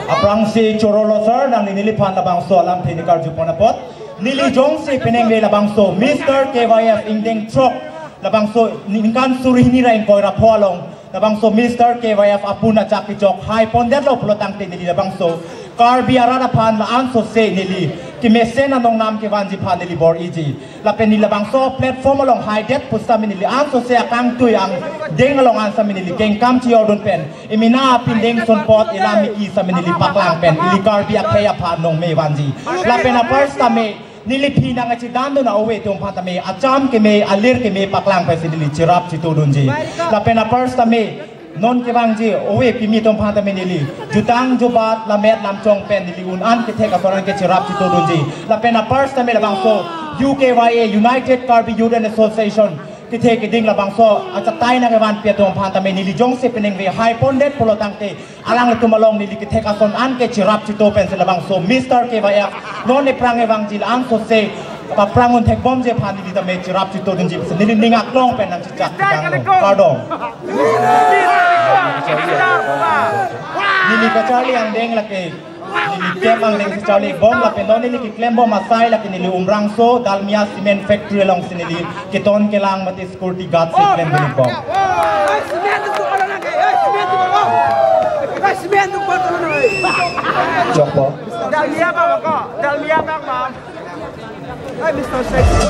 Aphrangsi choro lo sir, nangli neliphan labangso alamthe neli karju pon apot. Neli jongsi penang le labangso Mister K Y F ingdeng throk, labangso ningkan suri hini ra ingkoi ra pho along, labangso Mister K Y F apun achak kechok hai pondetlo pulo tangte neli labangso Karbi arat aphan la-an sose neli kemesen anong nam kevanji aphan neli bor-iji. Lapen neli labangso platform along haidet pusitame neli ansose akangtui angdeng along ansitame neli kengkam chiyordun pen, emena apindeng sunpot ilam iki sitame neli paklang pen, ili Karbi akhei aphan nongme vanji. Lapen apar sitame neli phi nang achidan dun a-ove atum aphan tame acham keme alir keme paklang pensi neli cherap chitudunji. Lapen apar sitame non kevangji ove kimi atum aphan tame neli jutang jubat lamet lamchong pen neli un-an kethek ason an ke cherap chitudunji. Lapen apar sitame labangso U K Y A, United Karbi Youth and Association, kethe keding labangso achatai nang kevanpi atum aphan tame neli jongsi peningve haipondet pulo tangte alanglitum along neli kethek ason an ke cherap chito pensi labangso Mister K Y F non ephrang evangji la-an sose paphrang un thekbomji aphan neli tame cherap chitudunji pensi neli ning aklong pen nangchechak kanglo. Kardom. Neli kacharli angdeng lake, neli kem angdengsi charlibom lapen non neli keklembom asai lake neli Umrangso Dalmia Cement Factory alongsi neli keton kelang mate security guard si klembom. Chokpo. Dalmia bang ko, Dalmia bang bang. Hey, Mister Sexy.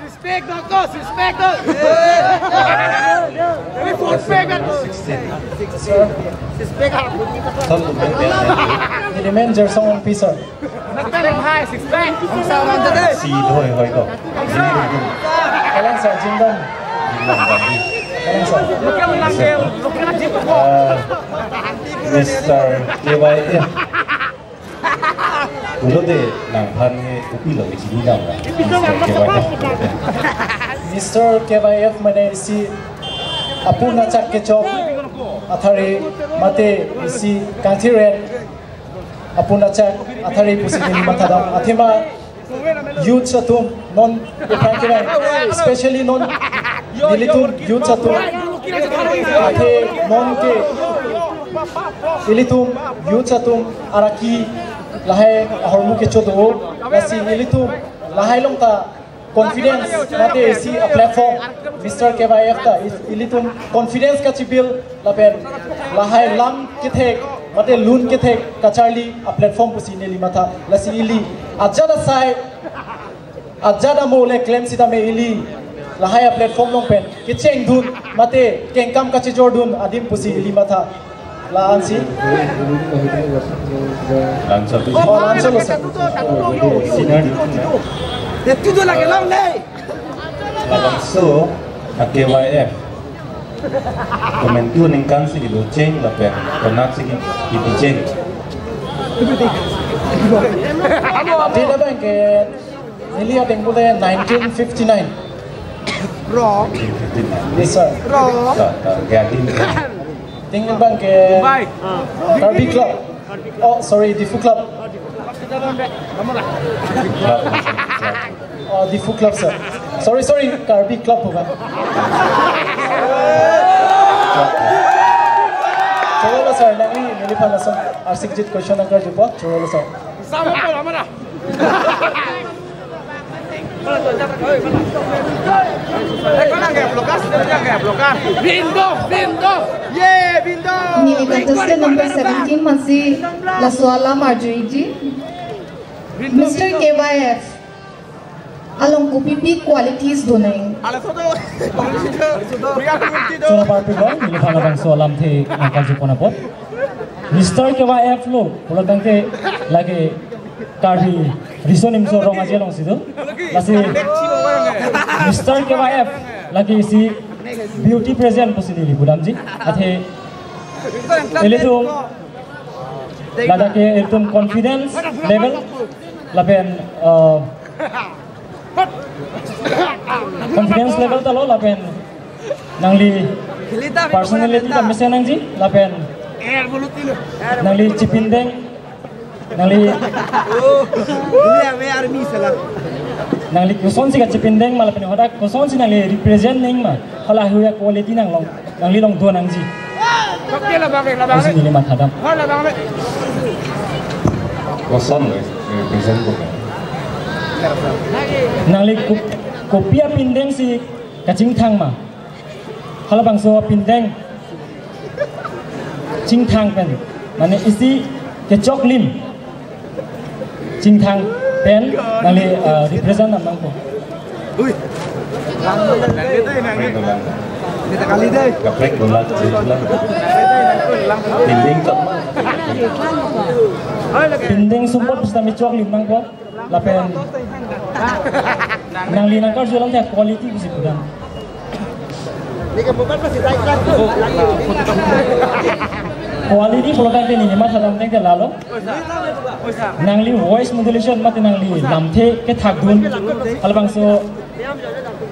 Suspect dong ko, suspect dong. Ini suspect kan? Suspect. Neli men Jersong Ongpi, sir. Nagtarim hai, suspect. Si Dhoi Hoi ko. Kalang sir, Jingdong. Kalang sir. Bukan menang dia, bukan jitu ko. Ah, Mister K Y F. Pulote nangphan he kopilo kechini nang. Mister K Y F mane isi apun achak kechok athare mate isi kangthiren apun achak athare pusi neli mathadam. Athema youth atum non ephan kevang, especially non nelitum youth atum. Athe non ke ilitum youth atum araki lahai ahormu kecho do, lasi ilitum lahai along ta confidence mate isi a-platform Mister K Y F ta is-, ilitum confidence kachibuild lapen lahai lam kethek mate lun kethek kacharli a-platform pusi neli matha, lasi ili ajat asai ajat amo le klem sitame ili lahai a-platform along pen kechengdun mate kengkam kachijordun adim pusi ili matha. La-ansi. Langsung. Oh, langsung lo, sir. Senior. Itu tu lagi long nih. Langsung. K Y F. Komentu ningkan si kedo cheng lapen konat si kedo cheng. Tidak bang ke neli ateng pute nineteen fifty-nine. Wrong. Yes, sir. Wrong. Ting bang ke Karbi Club. Oh, sorry, Diphu Club. Oh, Diphu Club, sir. Sorry, sorry, Karbi Club ho ba. Chorolo, sir, nangli neliphan lason arsikjit question nangkarjupo, chorolo, sir. Bindo, bindo. Ye, bindo. Neli contestant number seventeen mansi laso alam arjuji. Mister K Y F along kopipi qualities donang? Choro parpik bang, neliphan labangso alamthe nangkarjupon apot. Mister K Y F lo, pulo tangte lake Karbi Riso Nimso Rong Aje alongsi do. Lasi Mister K Y F lake isi beauty pageant pusi neli pudamji. Athe ilitum Ladak ke itum confidence level, lapen, uh, confidence level ta lo, lapen nangli personality ta mesen nangji, lapen nangli chipindeng, nangli, oh, ini ame army salah. Nangli kosonsi kachipindeng ma, lapen hadak kosonsi nangli represent nang ma, hala hu a-quality nang long, nangli long do nangji. Oke, labang, labang. Pusi neli mathadam. Oh, labang. Koson lo, represent ko. Nangli ko-, kopi apindengsi kachingthang ma. Halabangso apindeng chingthang pen, mane isi kechoklim chingthang pen nangli, uh, represent nang nangpo. Ui. Kaprek dolang. Kaprek dolang. Dinding tak. Pindeng sumpot pusitame choklim nangpo. Lapen nangli nangkarju alam ta quality pusi pudam. Quality pulo tangte neli mathadam tangte lalo. Nangli voice modulation mate nangli lamthe kethakdun, halabangso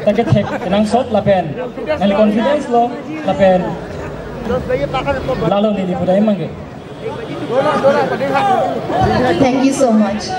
ta kethek kenangsot lapen nangli confidence lo lapen lalo neli pudam abang ke. Thank you so much.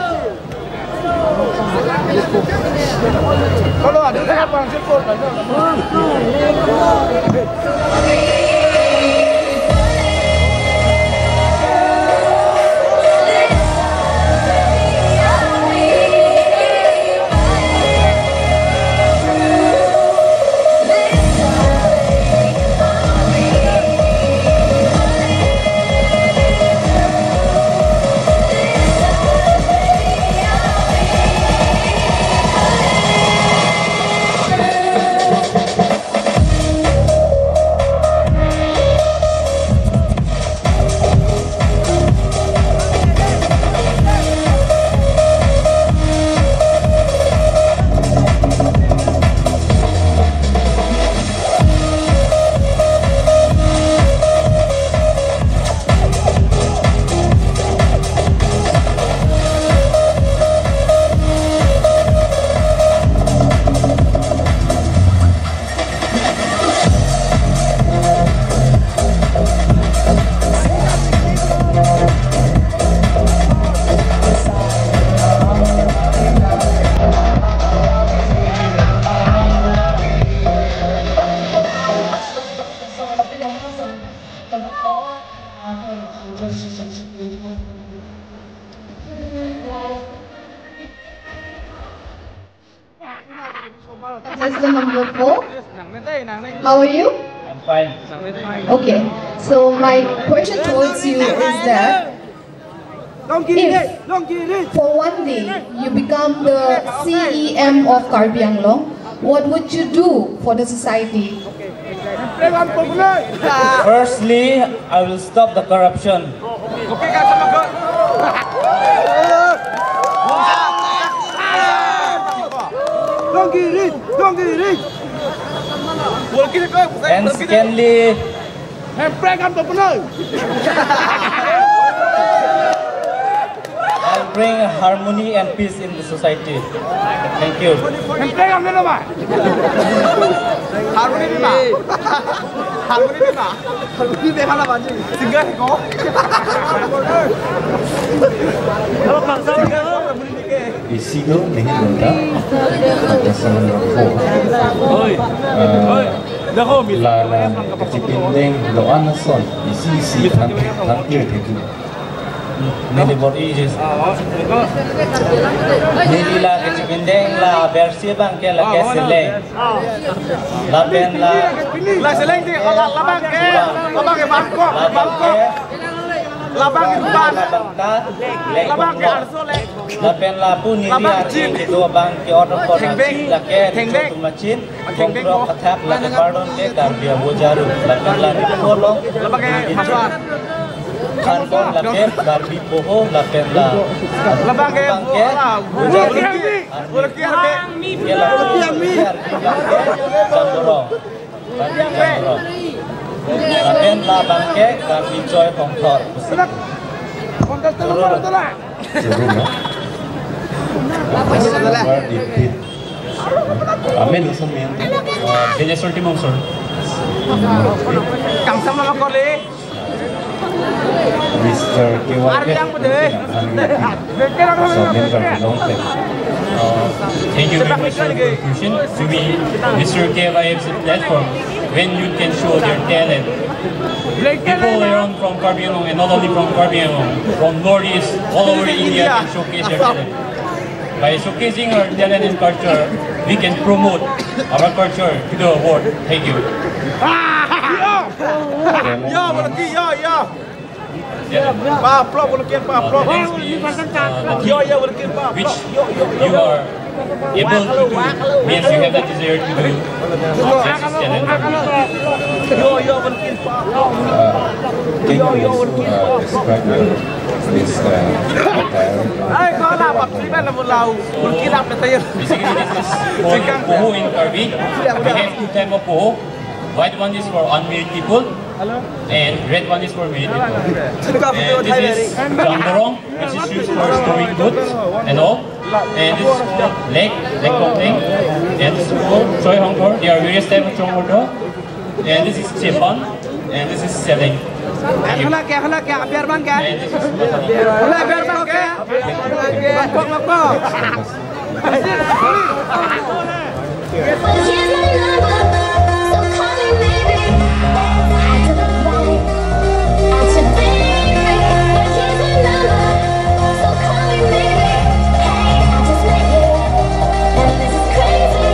Contestant number four. How are you? I'm fine. Okay. So my question towards you is that if for one day you become the C E M of Karbi Anglong, what would you do for the society? Firstly, I will stop the corruption. And secondly, I'll bring harmony and peace in the society. Thank you. Harmony ni ma. Harmony ni ma. Harmony ni ma. Harmony ni ma. Singer ko. Isi do nehi bonta. Pasangan ko. Oi. Oi. Daho mi. La la kachipindeng do-an ason. Isi isi thang thang kir thetu. Neli bor ijis. Neli la kachipindeng la bersi abang ke la ke seleng. Lapen la. La seleng di la la abang ke. Abang ke bangkok. Bangkok. Labang ke ban. Labang ke arso le. Lapen lapu neli arso do abang ke order for Thengbeng. Lake Thengbeng. Machin. Thengbeng. Kongkrok athak lake pardon ke Karbi abojaru. Lapen la di kolong. Labang ke Haswa. Khanbon lake Karbi poho lapen la. Labang ke Bojaru. Army. Ke la. Jamborong. Lapen labang ke Karbi Joy Hongthor. Contestant nomor ito na. Seru, no? Nomor dipit. Amen, isang men. Uh, Venezuela Timor, sir. Kangsam nama kole. Mister K Y F. Arjang pede. Samin Karbi Longpet. Uh, thank you very much for the contribution to be Mister K Y F's platform when you can show their talent. People around from Karbi Anglong, and not only from Karbi Anglong, from Northeast, all over India can showcase their talent. By showcasing our talent and culture, we can promote our culture to the world. Thank you. Yo, yo, yo. Yeah. Pa, plop, pa, plop. Uh, the next is, uh, the Yo, yo, pa, plop. Which Yo, yo, yo. You are able to do, means you have the desire to do. Yo, yo, pa. Uh, can you please, uh, describe this, uh, attire? Ay, ko na, pa, si ba na mo lau. Basically, this is called poho in Karbi. We have two type of poho. White one is for unmarried people, and red one is for married people. And this is jamborong, which is used for storing goods and all. And this is called lek, lek kokting. And this is called choi hongkor. There are various types of choi hongkor. And this is chepan. And this is seleng. Kya hala, kya hala, kya, biar man kya? And this is Hala, biar man kya? Bangkok, Bangkok. But here's my number, so call me maybe. I could lie, I should think, but here's my number, so call me maybe. Hey, I just met you, and this is crazy,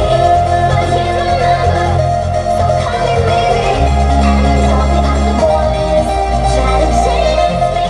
but here's my number, so call me maybe. And don't talk about the boys, try to chase me.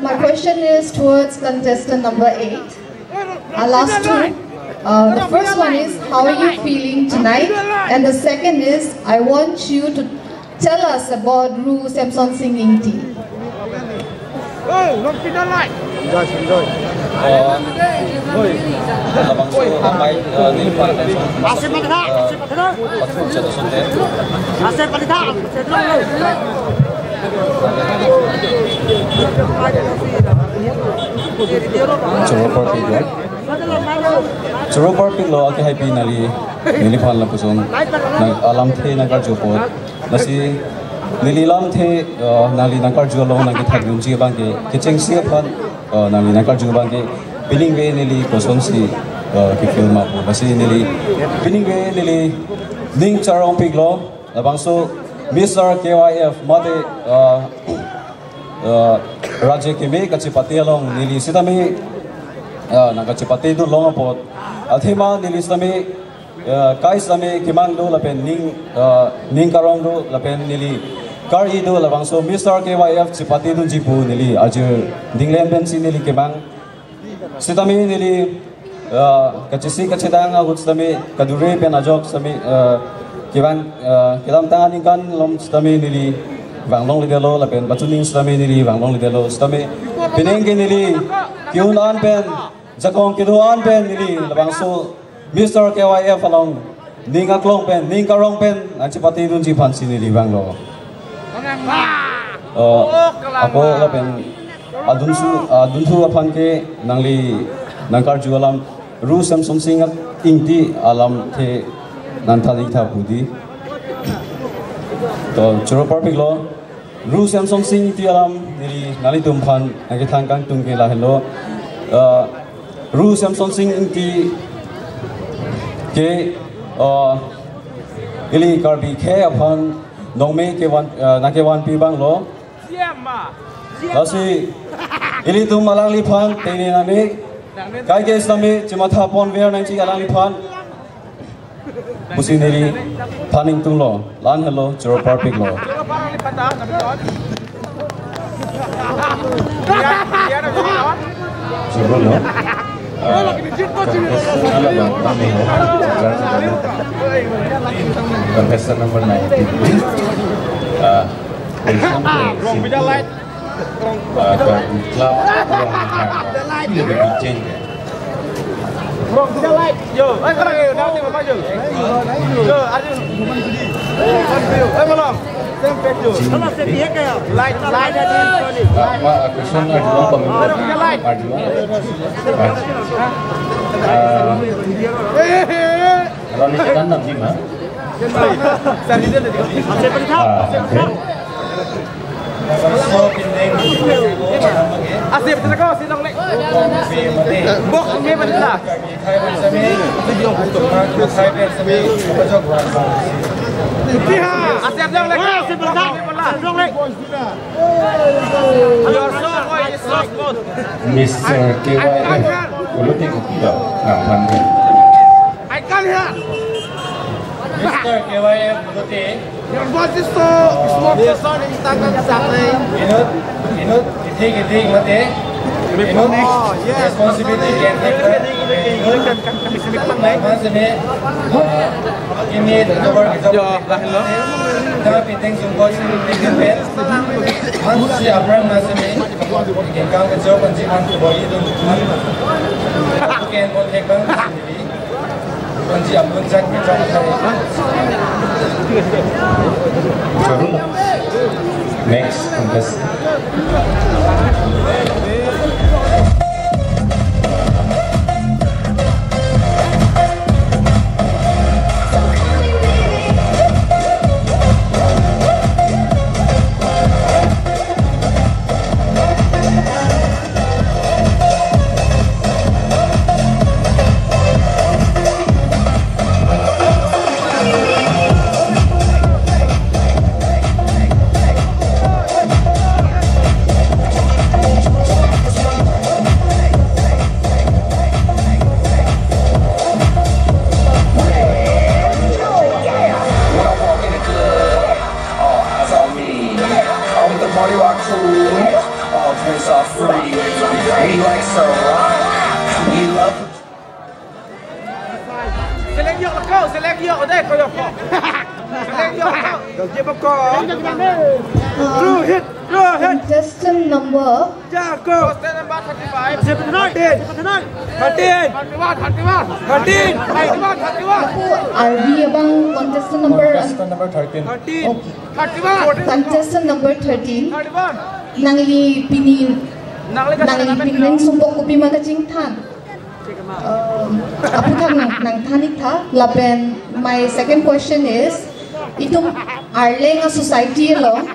My question is towards contestant number eight. Our last two. Uh, the first one is, how are you feeling tonight? And the second is, I want you to tell us about Ru Semson Sing Ingti. Oh, not to the light. Enjoy, enjoy. Oh, labangso amai, eh, neli pa attention. Asip mati tha, asip mati tha. Pathu chalo sonte. Asip mati tha, asip mati tha. Choro parpiklo. Choro parpiklo, akehaipi neli, neliphan lapuson. Na alamthe nangkarju apot. Lasi neli lamthe, eh, neli nangkarju along nangkethakdunji abangke, kechengsi aphan, eh, neli nangkarju abangke, piningve neli kosonsi, eh, kefeel ma pu. Lasi neli, piningve neli ning charongpiklo. Labangso Mister K Y F mate, uh, uh, Raje Keme kachepate along neli sitame, uh, nangkachepatedun long apot. Athema neli sitame, uh, kai sitame kemang do lapen ning, uh, ning karong do lapen neli kar-i do labangso Mister K Y F chepatedunji pu neli ajir dinglen pensi neli kemang. Sitame neli, ah, kachisi kachedang ahut sitame kadure pen ajok sitame, ah, kevang, ah, kedamtang aningkan along sitame neli vanglongledetlo lapen pachuning sitame neli vanglongledetlo sitame penang ke neli ke-un an pen jakong kedo an pen neli labangso Mister K Y F along ning aklong pen, ning karong pen nangchepatedunji aphansi neli vanglo. Eh, ako lapen adunthu, adunthu aphan ke nangli nangkarju alam Ru Semson Sing Ingti alamthe nangthan-ik tha pu di. To choro parpiklo. Ru Semson Sing Ingti alam neli nanglitum aphan nangkethan kangtung ke lahelo. Eh, Ru Semson Sing Ingti ke, eh, ili Karbi akhei aphan nongme kevan, eh, nangkevanpi abanglo. Lasi Ilitum alangliphan tene nane, kaike sami chimatha ponver nangji alangliphan pusi neliphan ingtunglo. La-an henlo, choro parpiklo. Choro lo. Ah, contestant number, contestant number nineteen. Ah, Mister K Y F, ulo ti kupi do, nang pangin. Mister K Y F, ulo ti. Inut, inut, kithi kithi mate. Inut, responsibility can take. Inut, mama sene, ah, kini number kita. Kita piteng sumpah sini tinggal pen. Mansi apran masene. Kengkang kejauh panji man kebali tu. Ken pon hekang. Next contestant. All eyes on me. All the party rock crew. All drinks are free. We like to rock. We love. Select yok ko, select yok deh ko yok ko. Select yok ko. Dal je ko. Throw hit, throw hit. Contestant number Ja ko. Contestant number thirty-five. Thirteen. Thirteen. Thirty-one, thirty-one. Thirteen. Thirty-one, thirty-one. Arbi abang contestant number. Contestant number thirteen. Thirteen. Okay. Thirty-one. Contestant number thirteen. Thirty-one. Nangli pini, nangli pini nangli pini nangli sumpok kopi ma kachingthan. Um, aphuthak nang, nangthan ik tha, lapen my second question is, itum Arleng a society along,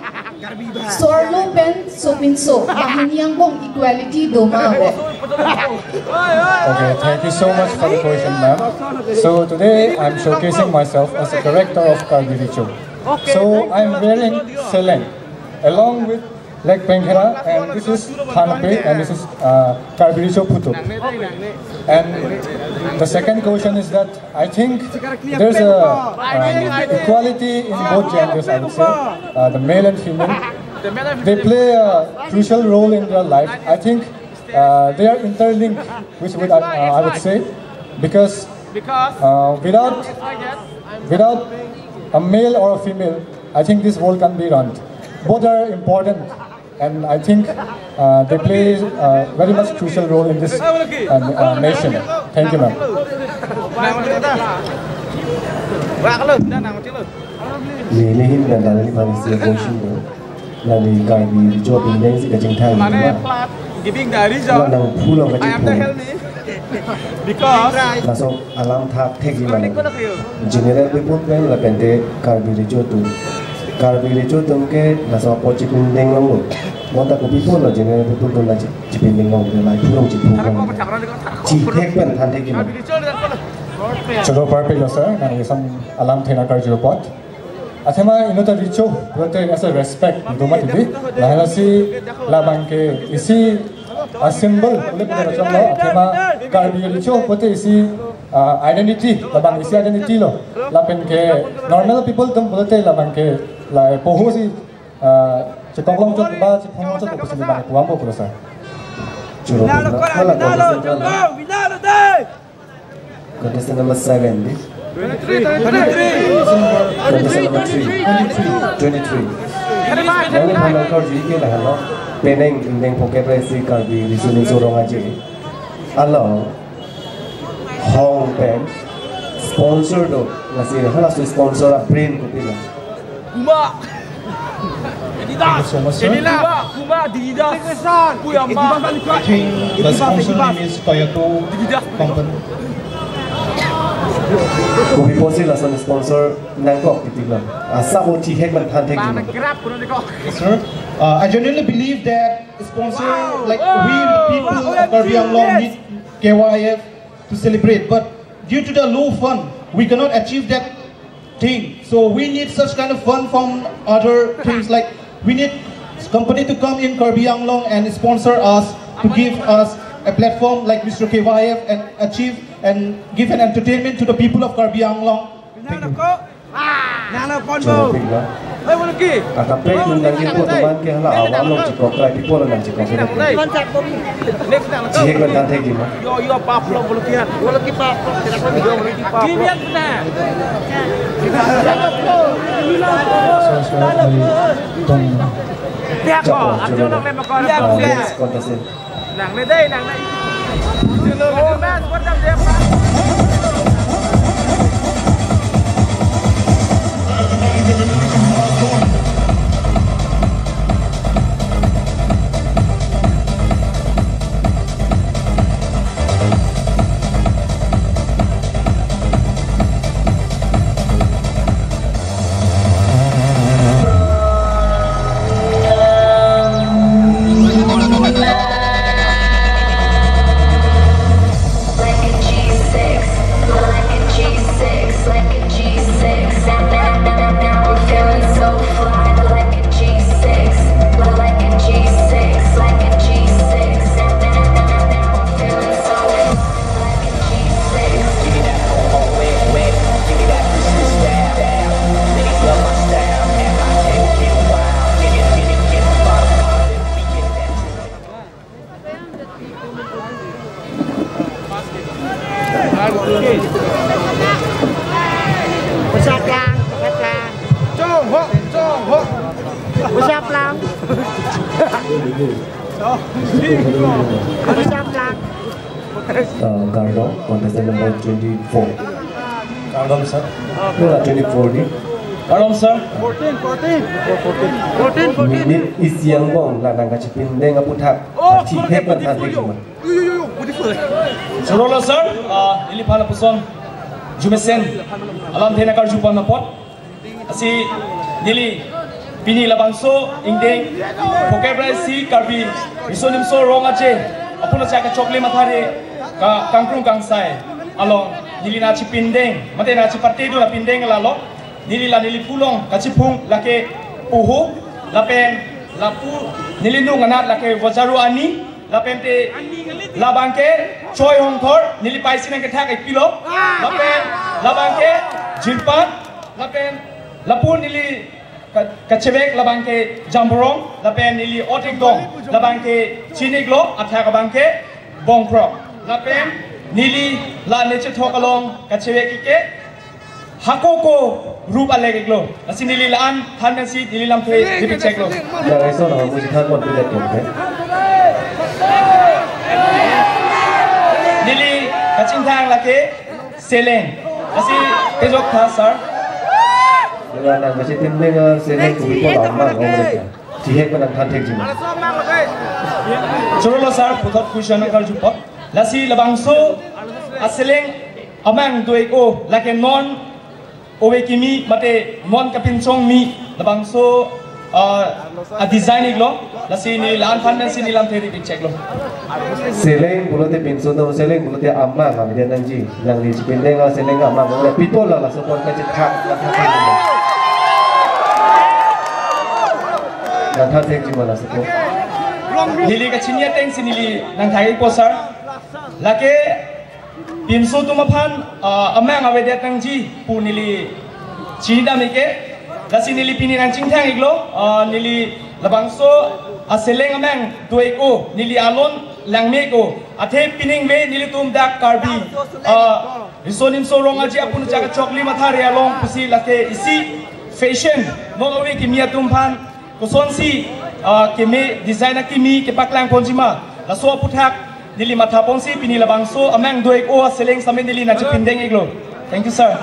so-arlo pen sopinso, banghini angbong equality do ma ave? Okay, thank you so much for the question, ma'am. So today I'm showcasing myself as a character of Karbi Recho. So I'm wearing Seleng along with Lake Penkhera, and this is Thanpe, and this is, uh, Karbi Recho Phutuk. And the second question is that I think there's a, um, equality in both genders, I would say, uh, the male and female. They play a crucial role in their life. I think, uh, they are interlinked, which would, uh, I would say, because, uh, without, without a male or a female, I think this world can't be run. Both are important, and I think, uh, they play, uh, very much crucial role in this, uh, uh, nation. Thank you, ma'am. Neli hin dan dan ni paling sih portion tu. Neli Karbi Recho pindeng si kachingthang. Mane plat giving the result. Nang phulo kachingthang. Because laso alam thakthek ji mane. General people pen lapen te Karbi Recho atum. Karbi Recho atum ke laso apot chipindeng longlo. Bonta kopi pulo general people atum la chi-, chipindeng long, la phu long chiphu long. Chithek pen thanthek ji mane. Choro parpiklo sir, nangli alam thena karju apot. Athema inut ta Recho pulote as a respect do mati dei. Lahenlo si labang ke isi a symbol pule pule racham lo, athema Karbi Recho pulote isi, ah, identity, labang isi identity lo. Lapen ke normal people atum pulote labang ke la poho si, ah, chekok longchot ba chephong longchot pusi labang puampo pulo sir. Churo Vinalo pula, kora, wala vinalo, kontestan jumbo, na. Vinalo dei. Contestant number seven, di. Twenty-three, twenty-three. Contestant number three. Twenty-three. Nangli phan nangkarju ke lahelo. Penang ingdeng Phokep Rai Isi Karbi Riso Nimso Rong Aje along hong pen sponsor do, lasi halaso sponsor a-brand kopilo? Puma. Adidas. Thank you so much, sir. Puma, Puma, Adidas. Puyama. I think the sponsor name is Toyota Company. Kopi pusi lason sponsor nangkok titi lang. Asa bo thihek man than thek jima. Sir, uh, I genuinely believe that sponsor, like, we, the people of Karbi Anglong, need K Y F to celebrate, but due to the low fund, we cannot achieve that thing. So we need such kind of fund from other things, like, we need company to come in Karbi Anglong and sponsor us, to give us a platform like Mister K Y F and achieve and give an entertainment to the people of Karbi Anglong. Thank you. Nana pon bo. Choro pik lo. Hei, wala ki? Akapek nang nangji po teman ke hala awang long chikok rai, pipo lo nang chikok rai. Chihek man than thek jima? Yo, yo, pap lo, wala ki? Wala ki pap lo, kita pun yo, wala ki pap lo. Kibian na. Sorry, sorry, I don't know. Tiap ko, choro, ajo choro. Lo memang ko. Ah, next contestant. Nang ne dei, nang ne. Oh, man, what the Pusap lang, pusap lang. Chong ho, chong ho. Pusap lang. Pusap lang. Uh, kardom, contestant number twenty-four. Kardom, sir. Wala twenty-four di. Kardom, sir. Fourteen, fourteen. Fourteen, fourteen. Minute isi angbong la nangkachipindeng aputhak. Oh, athi hek man than thek jima? Yo, yo, yo, yo, beautiful. Choro lo, sir. Ah, neliphan lapuson arjumesen alamthe nangkarju pon apot. Lasi neli pini labangso ingdeng Phokep Rai Isi Karbi Riso Nimso Rong Aje apuna cha kachokle mathare ka kangkrung kangsai along neli nangchipindeng, mate nangchipate dun apindeng lalo. Neli la neli pulong kachiphung lake poho, lapen lapu neli nung anat lake vojaro ani, lapen te labang ke choi hongthor, neli paisi nangkethak-ik pilo, lapen labang ke jirpan, lapen lapu neli ka-, kachevek labang ke jamborong, lapen neli ot-ik dong, labang ke chin-iklo, athak abang ke bongkrok, lapen neli la ne chethok along kachevek-ik ke, hako ko rup alek-iklo. Lasi neli la-an than pensi neli lamthe repeat cheklo. Ya, guys, so na musi than pon pidet pon, eh? Neli kachingthang lake seleng. Lasi pejok tha, sir. Nela nangkachipindeng, ah, seleng kubi ko lama ngom reka. Chihek ko nangthan thek jima? Choro lo, sir, puthot question nangkarju pon. Lasi labangso aseleng amang do-ik-o, lake non ove kimi mate non kapinsong mi, labangso, ah, a-design-iklo, lasi neli la-an than pensi neli lamthe repeat cheklo. Seleng pulote pinso do, seleng pulote amang, amang dia nangji, nangli chipindeng aseleng amang, amang pito la laso pon kachethak, nangthan thek jima? Nangthan thek jima laso pon? Neli kachini atengsi neli nangthak-ikpo sir. Lake pinso atum aphan, ah, amang avedet nangji pu neli chinidam ik ke. Lasi neli pini nangchingthang-iklo, ah, neli labangso aseleng amang do-ik-o, neli alon langme-ik-o. Athe pining ve nelitum dak Karbi, ah, riso nimso rong aje apun chak chokli mathare along pusi lake isi fashion, non ove kimi atum aphan kosonsi, ah, keme design akimi kepaklang ponjima, laso aputhak neli matha ponsi pini labangso amang do-ik-o aseleng sitame neli nangchepindeng-iklo. Thank you, sir.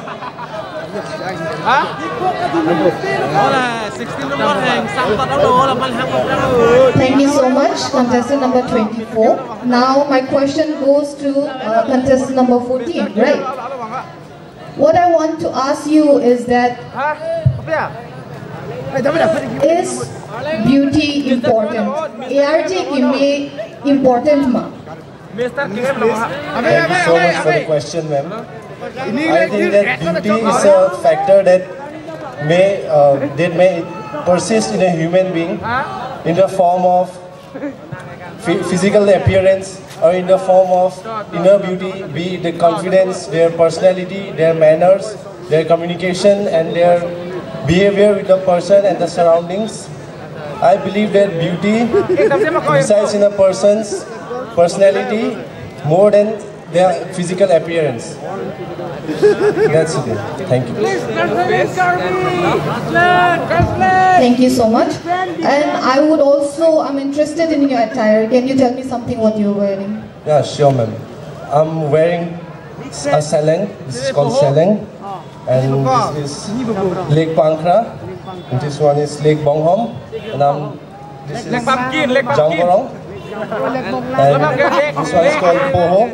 Hola, sixteen number hang, sampat alo, hola, malhang. Thank you so much, contestant number twenty-four. Now my question goes to, uh, contestant number fourteen, right? What I want to ask you is that, is beauty important? Arje keme important ma? Thank you so much for the question, ma'am. I think that beauty is a factor that may, uh, that may persist in a human being in the form of phy- physical appearance or in the form of inner beauty, be it the confidence, their personality, their manners, their communication, and their behavior with the person and the surroundings. I believe that beauty resides in a person's personality more than their physical appearance. That's it. Thank you. Thank you so much. And I would also, I'm interested in your attire. Can you tell me something what you're wearing? Yeah, sure, ma'am. I'm wearing a seleng. This is called seleng. And this is Lake Pangkhra. And this one is Lake Bonghom. And I'm, this is Lake Pumpkin, Lake Pumpkin. Jamborong. And this one is called Poho.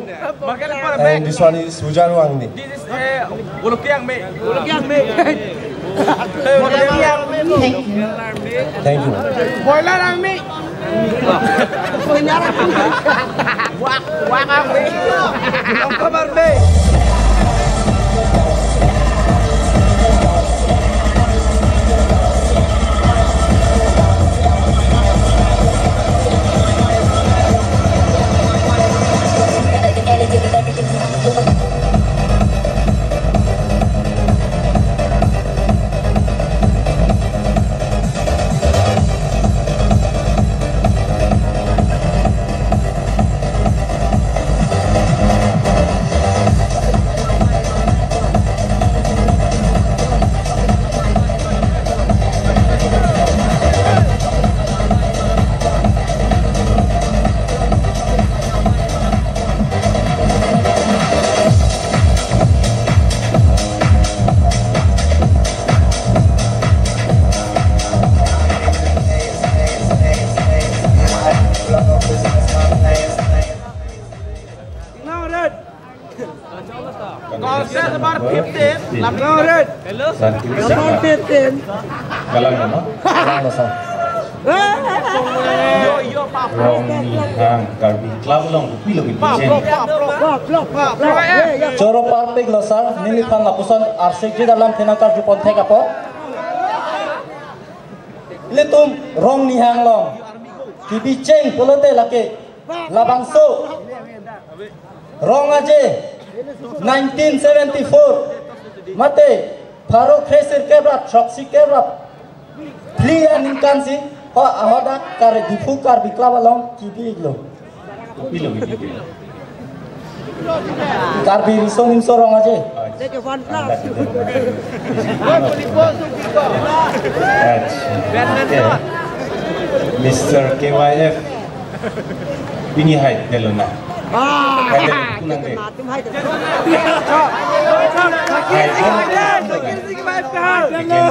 And this one is Hujaru Angni. This is, eh, Ulukiang me. Ulukiang me. Thank you. Thank you. Boiler Angni. Boiler Angni. Wak, wak Angni. Ongkamar me. Contest number fifteen, Lamnong Red. Number fifteen. Galang nama? Galang nama? Yo, yo, Pak. Rong Nihang Karbi Club along kopilo kebicheng. Pak, Pak, Pak. Choro parpik lo sir, neliphan lapuson arsik ji dalam thenang karju ponthek apot. Ilitum Rong Nihang along kebicheng pulote lake labangso rong aje nineteen seventy-four mate pharo kre sirkep ra throksi kep ra phli aningkan si ho ahodak Kar- Diphu Karbi Club along kebi-iklo. Kopilo kebi-ik? Karbi riso nimso rong aje. Acha. Okay. Mister K Y F. Pini hai delo na. Hai delo, punang de. Hai delo. Hai delo.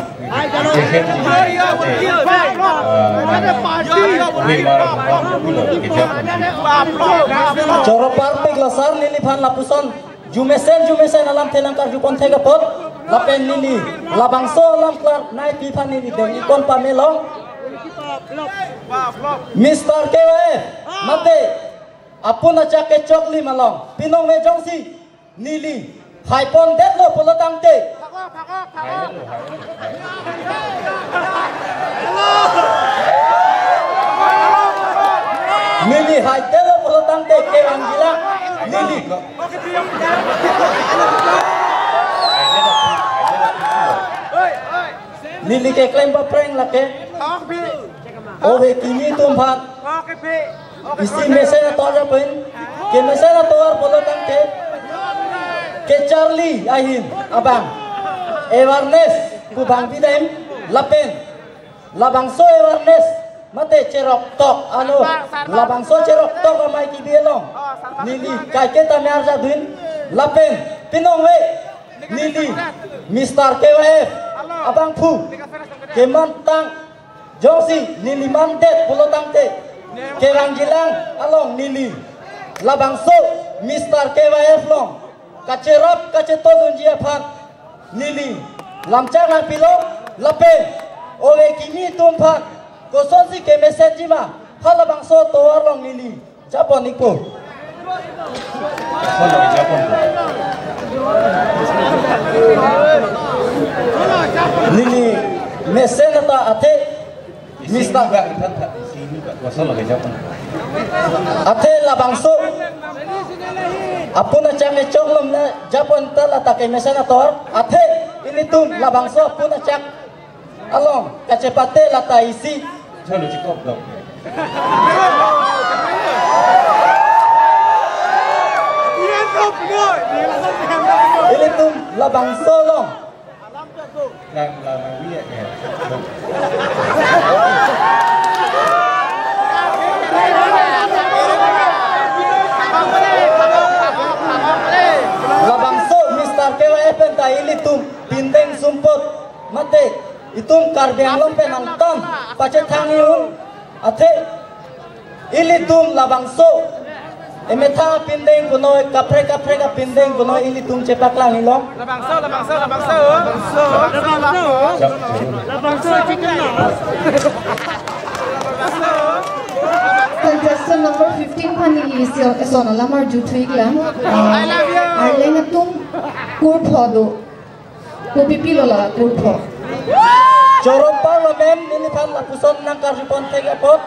Choro parpik lo sir, neliphan lapuson jumesen jumesen alam thenang karju ponthek apot, lapen neli labangso alam klar nai pi aphan neli deng ikon pamelo. Mister K Y F, mate apun achak kechoklim along pinong me jongsi neli hai pondetlo pulo tangte. Hai, hai, hai. Neli haitelo pulo tangte kevangjilang. Neli. Neli keklem papreng lake. Ove kimi atum aphan isi mesen atovar pen, kemesen atovar pulo tangte, kecharli ahin abang awareness pu bang pidem lapen labangso awareness mate cheroktok ano, labangso cheroktok amei kebi along neli kaiketa me arjadun lapen pinongve neli Mister K Y F abangphu kemantang jongsi neli mandet pulo tangte kevangjilang along neli labangso Mister K Y F along kacherap kachetodunji aphan neli lamchak nangpilo lapen ove kimi atum aphan kosonsi kemesenji ma halabangso atovar along neli japon ikpo. Neli mesen ata athe Mister, athe labangso apun achak me choklom na japon ta lata kemesen atovar athe ilitum labangso apun achak along kachepate lata isi. Chalo chikop dok. Ilitum labangso along. Lang lang lang iya ya. Labangso Mister K Y F pen ta ilitum pindeng sumpot mate itum Karbi Anglong pen angtan pachethang un athe ilitum labangso emethang pindeng kunoi kaprek kaprek pindeng kunoi ilitum chepaklang ilong. Labangso, labangso, labangso. Labangso. Labangso, chicken na. Contestant number fifteen aphan neli isi eson alam arju thu-iklang. Ah, arleng atum kurpho do. Kopi pilo la kurpho. Choro parlo mem, neliphan lapuson nangkarjupon thek apot.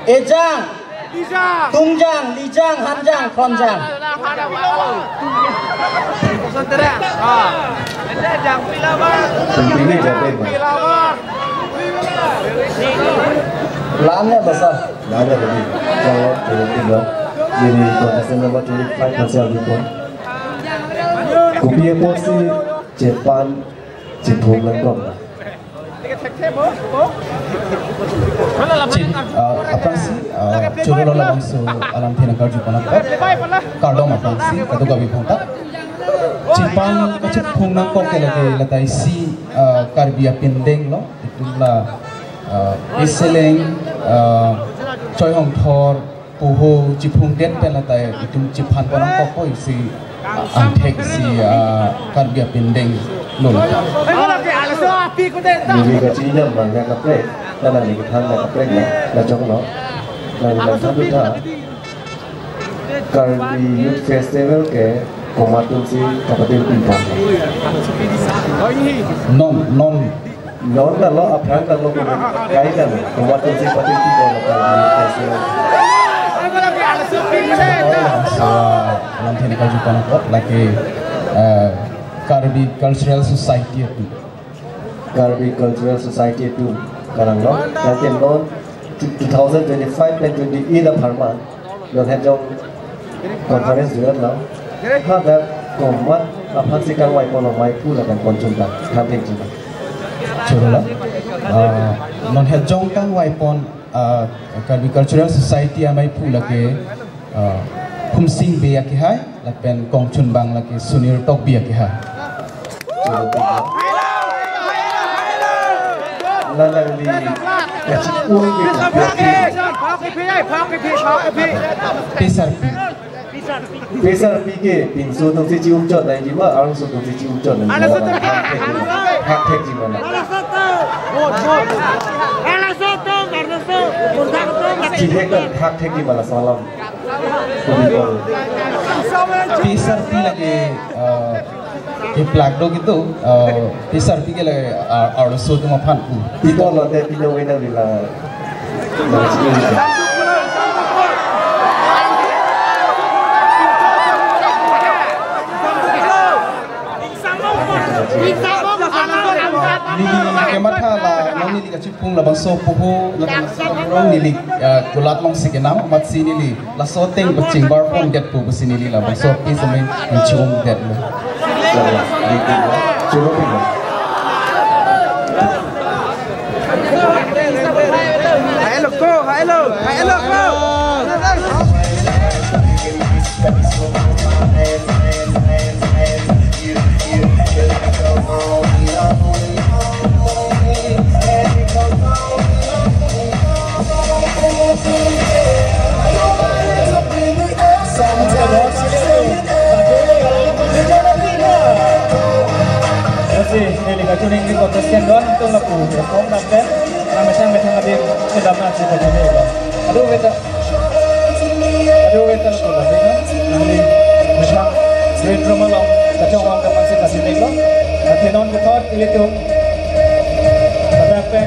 Ejang, Tungjang, Lijang, Hanjang, Khronjang. Pini jadi. Lanya basa. Lanya jadi. Jawab, jawab tiga. Jadi, contestant number twenty-five masih ada pun. Kopi apotsi chepan chiphung nangkok na. Chip, ah, aphrangsi, ah, choro lo labangso alamthe nangkarjupon nangkok. Kardom aphrangsi, kadokave aphanta. Chepan kachiphung nangkok ke lake lata isi, ah, Karbi apindeng lo. Itum la, ah, Eseleng, ah, Choihongthor, Poho chiphungdet pen lata itum chiphan pon nangkokpo isi, ah, angthek isi, ah, Karbi apindeng lo lata. Neli kachinam abang nangkaprek, nana neli kethan nangkaprek na, lajok lo, nang nangthan dun tha, Karbi Youth Festival ke komat atumsi kapatil pipo. Non, non. Non ta lo, aphrang ta lo, kai ta lo, komat atumsi patil pipo lo Karbi Festival. Sa, alamthe nangkarjupon nangkok lake, eh, Karbi Cultural Society atum. Karbi Cultural Society atum karang lo, lapen non two thousand twenty-five pen twenty-eight apharman, non hejong conference dunlo. Hadak komat aphansi kangvai pon amei pu lapen pon chunta. Thank you. Choro lo. Ah, non hejong kangvai pon, ah, Karbi Cultural Society amei pu lake, ah, Humsing Bey akehai, lapen kongchunbang lake Sunir Tokbi akehai. Nanang di kachipung di Pesarpi. Pesarpi ke pinso atumsi chi-umchot nangji ma, arloso atumsi chi-umchot nangji ma. Hak thek ji ma. Chihek hak thek ji ma la salam. Pesarpi lake, eh, keplak do gitu, eh, Pesarpi ke lake, eh, arloso atum aphan pu. Pito lo de pino wena bila. Neli kematha la, non neli kachipung labangso poho, lapen laso arong neli, ah, kulat longsi kenam, amatsi neli laso ateng pachingbar pon det pu pusi neli labangso pi seme nangchung detlo. Choro pin. Hello, go, hello, hello, go. Lasi, neli kachiningri contestant do-an atum lapu perform nangpen, nang methang methang adim kedam nangsi kachiningri. Adu beta, adu beta lapu lapu nangli methang green room along kachongvang kamatsi kachiningri. Athe non puthot ilitum lapen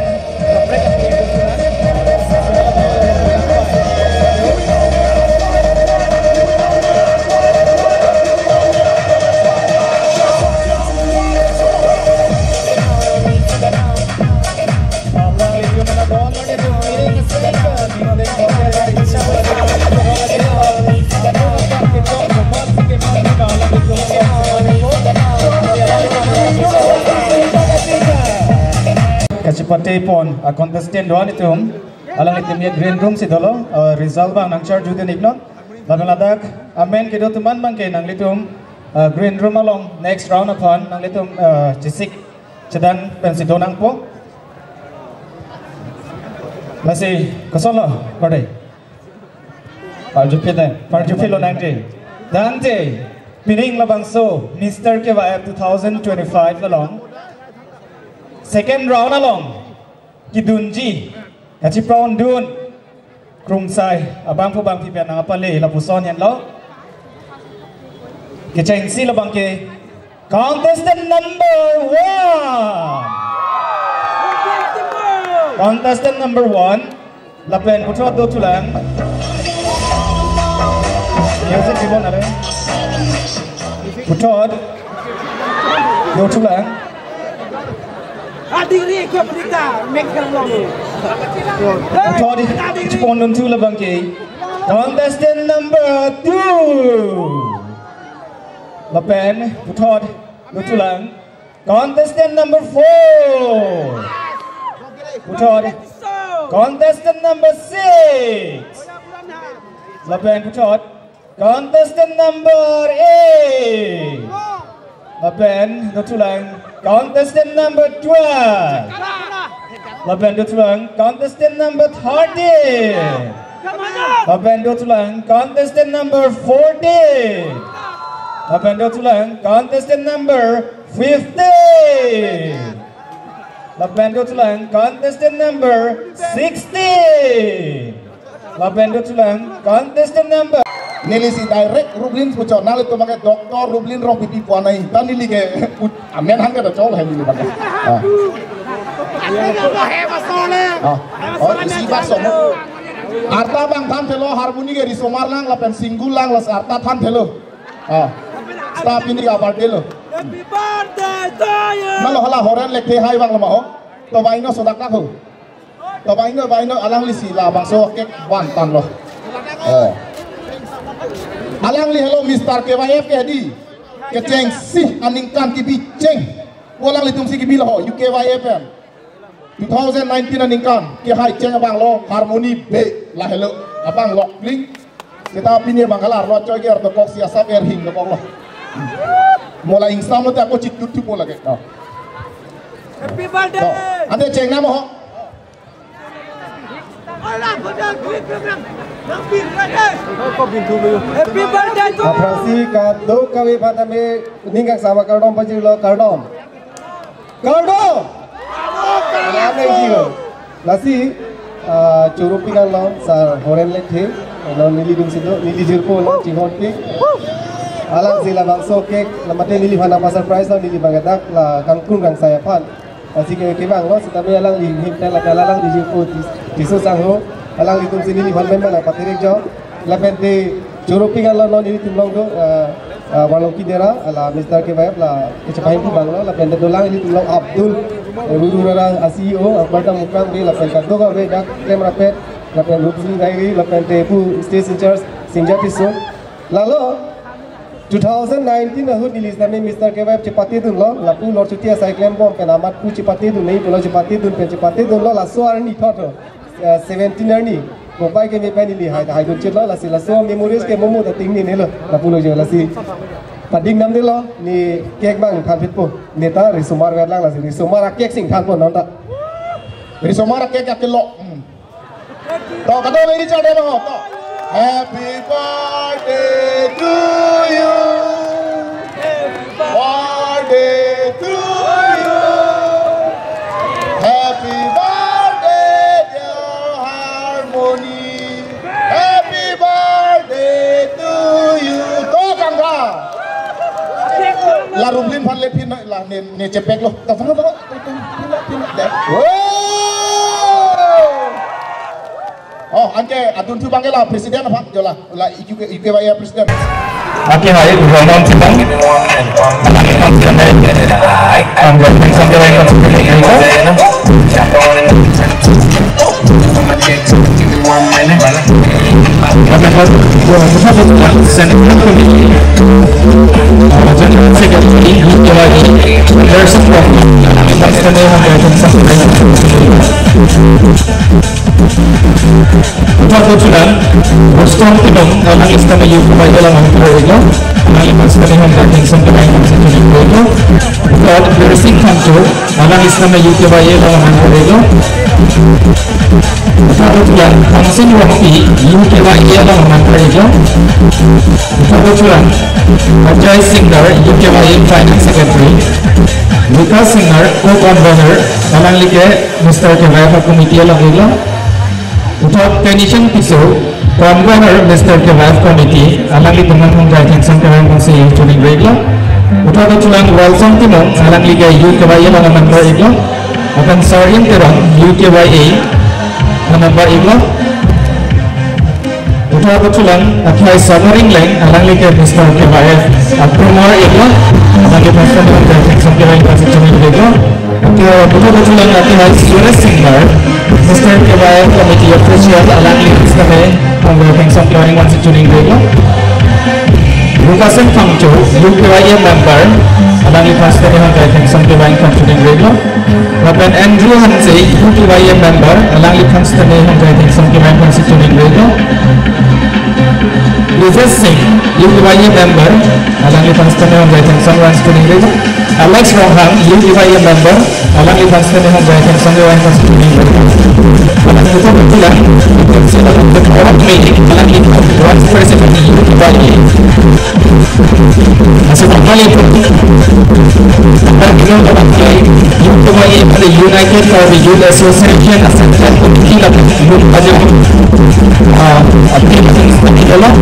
Kachipate pon a contestant do-an itum. Alanglitum ya green room si dolo, eh, result abang nangcharju den iknon. Lapen ladak amen kedo atum an abangke nanglitum, eh, green room along next round aphan nanglitum, eh, chesik chedan pensi do nangpo. Lasi, kosonlo, kode? Parjupit, eh? Parjupitlo nangji. Tangte, pining labangso Mister K Y F two thousand twenty-five along second round along kedunji, kachipraon dun, krungsai abangphu bangphi pen nangpale lapuson henlo. Kechengsi labangke contestant number one. Contestant number one. Lapen puthot dothulang. Music ribbon are. Puthot dothulang. Adiri ko prita mekar long. Puthot chipon dunthu labangke contestant number two. Lapen puthot dothulang. Contestant number four. Puthot. Contestant number six. Lapen puthot. Contestant number eight. Lapen dothulang. Contestant number twelve. Lapen dothulang. Contestant number thirteen. Lapen dothulang. Contestant number fourteen. Lapen dothulang. Contestant number fifteen. Lapen dothulang contestant number sixteen. Lapen dothulang contestant number. Neli si direct Rublin puchot, nanglitum abangke Doctor Rublin Rongpipi pu anai. Ta neli ke ut-, amen hang ke ta chol hai neli abangke. Ah. Ah. Oh, isi bak somo. Arta abang thanthelo, harmony ke risomar lang, lapen single lang, las arta thanthelo. Ah. Staff ini ka birthday lo. Happy birthday to you. Nalo hala horen lekthe hai abang lo ma ho. To baino sodak tak ho. To baino, baino alangli si labangso cake van tanglo. Oh. Alangli helo Mister K Y F ke di. Kechengsi aningkan kebicheng. Alanglitum si kebilo ho, U K Y F M. Two thousand nineteen aningkan kehai cheng abang lo, harmony be lahelo abang lokling. Seta pini abang kalar lo, choi ger dokok, si asap er hing dokok lo. Mo la ingsam lo te ako chitut thupo lake. Oh. Happy birthday. Oh. Ante cheng namo ho. Happy birthday to you. Aphrangsi kadokave aphan tame ning kangsam akardom pajirlo, kardom. Kardom! Kardom! Lasi, ah, choro pingan lo, sar horen lekthe, lo neli dungsi do, neli jirpo lo, chinghon pi. Alangsi labangso cake, la mate neliphan nangpa surprise lo, neli abang dak, la kangkung kangsai aphan. Lasi ke, kevang lo, sitame alangli him pen la, alangli jirpo Tis-, Tisso Sangho, alanglitum si neliphan pen mana patirek jo, lapen te choro pingan lo, non nelitum along do, ah, Ah, Warlongki Dera, la Mister K Y F la kachepahingki abang lo, lapen dolang ilitum lo Abdul, eh, Ruru Rara a-C E O, Akbar Tamukam Bey, lapen kadokave dak klem rapet, lapen Rupsing Dairi, lapen tepu state in charge, Singja Tisso. Lalo, two thousand nineteen ahut neli sitame Mister K Y F chepatedunlo, lapu lorchuti asai klembom, pen amat pu chepatedun, nei pulo chepatedun, pen chepatedunlo, laso arni thotho. Eh, seventeen arni, mobile ke me pen ili hai, haidun chetlo, lasi laso memories ke momo ta ting ni nelo, lapulo jo, lasi pading nam nelo, ne cake abang thanphitpo, ne ta risomar verlang, lasi risomar a-cake si ingthanpo non ta. Risomar a-cake akelo. Hmm. To, kadokave Richard Dema ho, to. Happy birthday to you. Birthday to you. Happy birthday, dear Harmony. Happy birthday to you. To, kangka. La Rublin phan le phin la ne, ne chepek lo. To, phan, phan, phan, phan, phan, phan, phan. Wow. Oh, anke adun thu abang ke la president aphan jo la, la U K, U K Y A president. Anke hai, Roman Sibang. Ang gabing sa kaya yung General Secretary, U K Y A, Anderson Rocky. Puthot Bochulan, Boston Timung, alang sitame U K Y A along member iklo, alang sitame hon ka thengson kemai konsep iklo. Puthot Birsing Phangcho, alang sitame U K Y A along member iklo. Puthot Bochulan, Thangsin Rongpi, U K Y A along member iklo. Puthot Bochulan, Ajay Singnar, U K Y A Finance Secretary. Vikas Singnar, Co-convener, alangli ke Mister K Y F committee along iklo. Puthot Tenison Tisso, convener Mister K Y F committee, alanglitum aphan hon ka thengson kemai konsep chuning iklo. Puthot Bochulan Walsong Timung, alangli ke U K Y A along member iklo. Lapen Sarin Terang, U K Y A along member iklo. Puthot Bochulan, akhai Sabaring Leng, alangli ke Mister K Y F, a-promoter iklo, alangli pastor member, thengson kemai konsep chuning iklo. Puthot Bochulan, akhai Suresh Singnar, Mister K Y F committee official, alangli sitame hon ka thengson kemai konsep chuning iklo. Lukasen Phangcho, U K Y A member, alangli pastor member, thengson kemai konsep chuning iklo. Lapen Andrew Hanse, U K Y A member, alangli aphan sitame hon ka thengson kemai konsep chuning iklo. Vijay Singh, U K Y A member, alangli aphan sitame hon ka thengson kemai konsep chuning iklo. Alex Ronghang, U K Y A member, alangli aphan sitame hon ka thengson kemai konsep chuning iklo. Alangli aphan sitame hon ka thengson kemai konsep chuning iklo. Alangli aphan vice president U K Y A. Masih tak balik pun. Tanggal dua puluh delapan Juli, U K Y A pada United Karbi Youth Association a-central committee lapen youth pada, ah, activities kami dalam.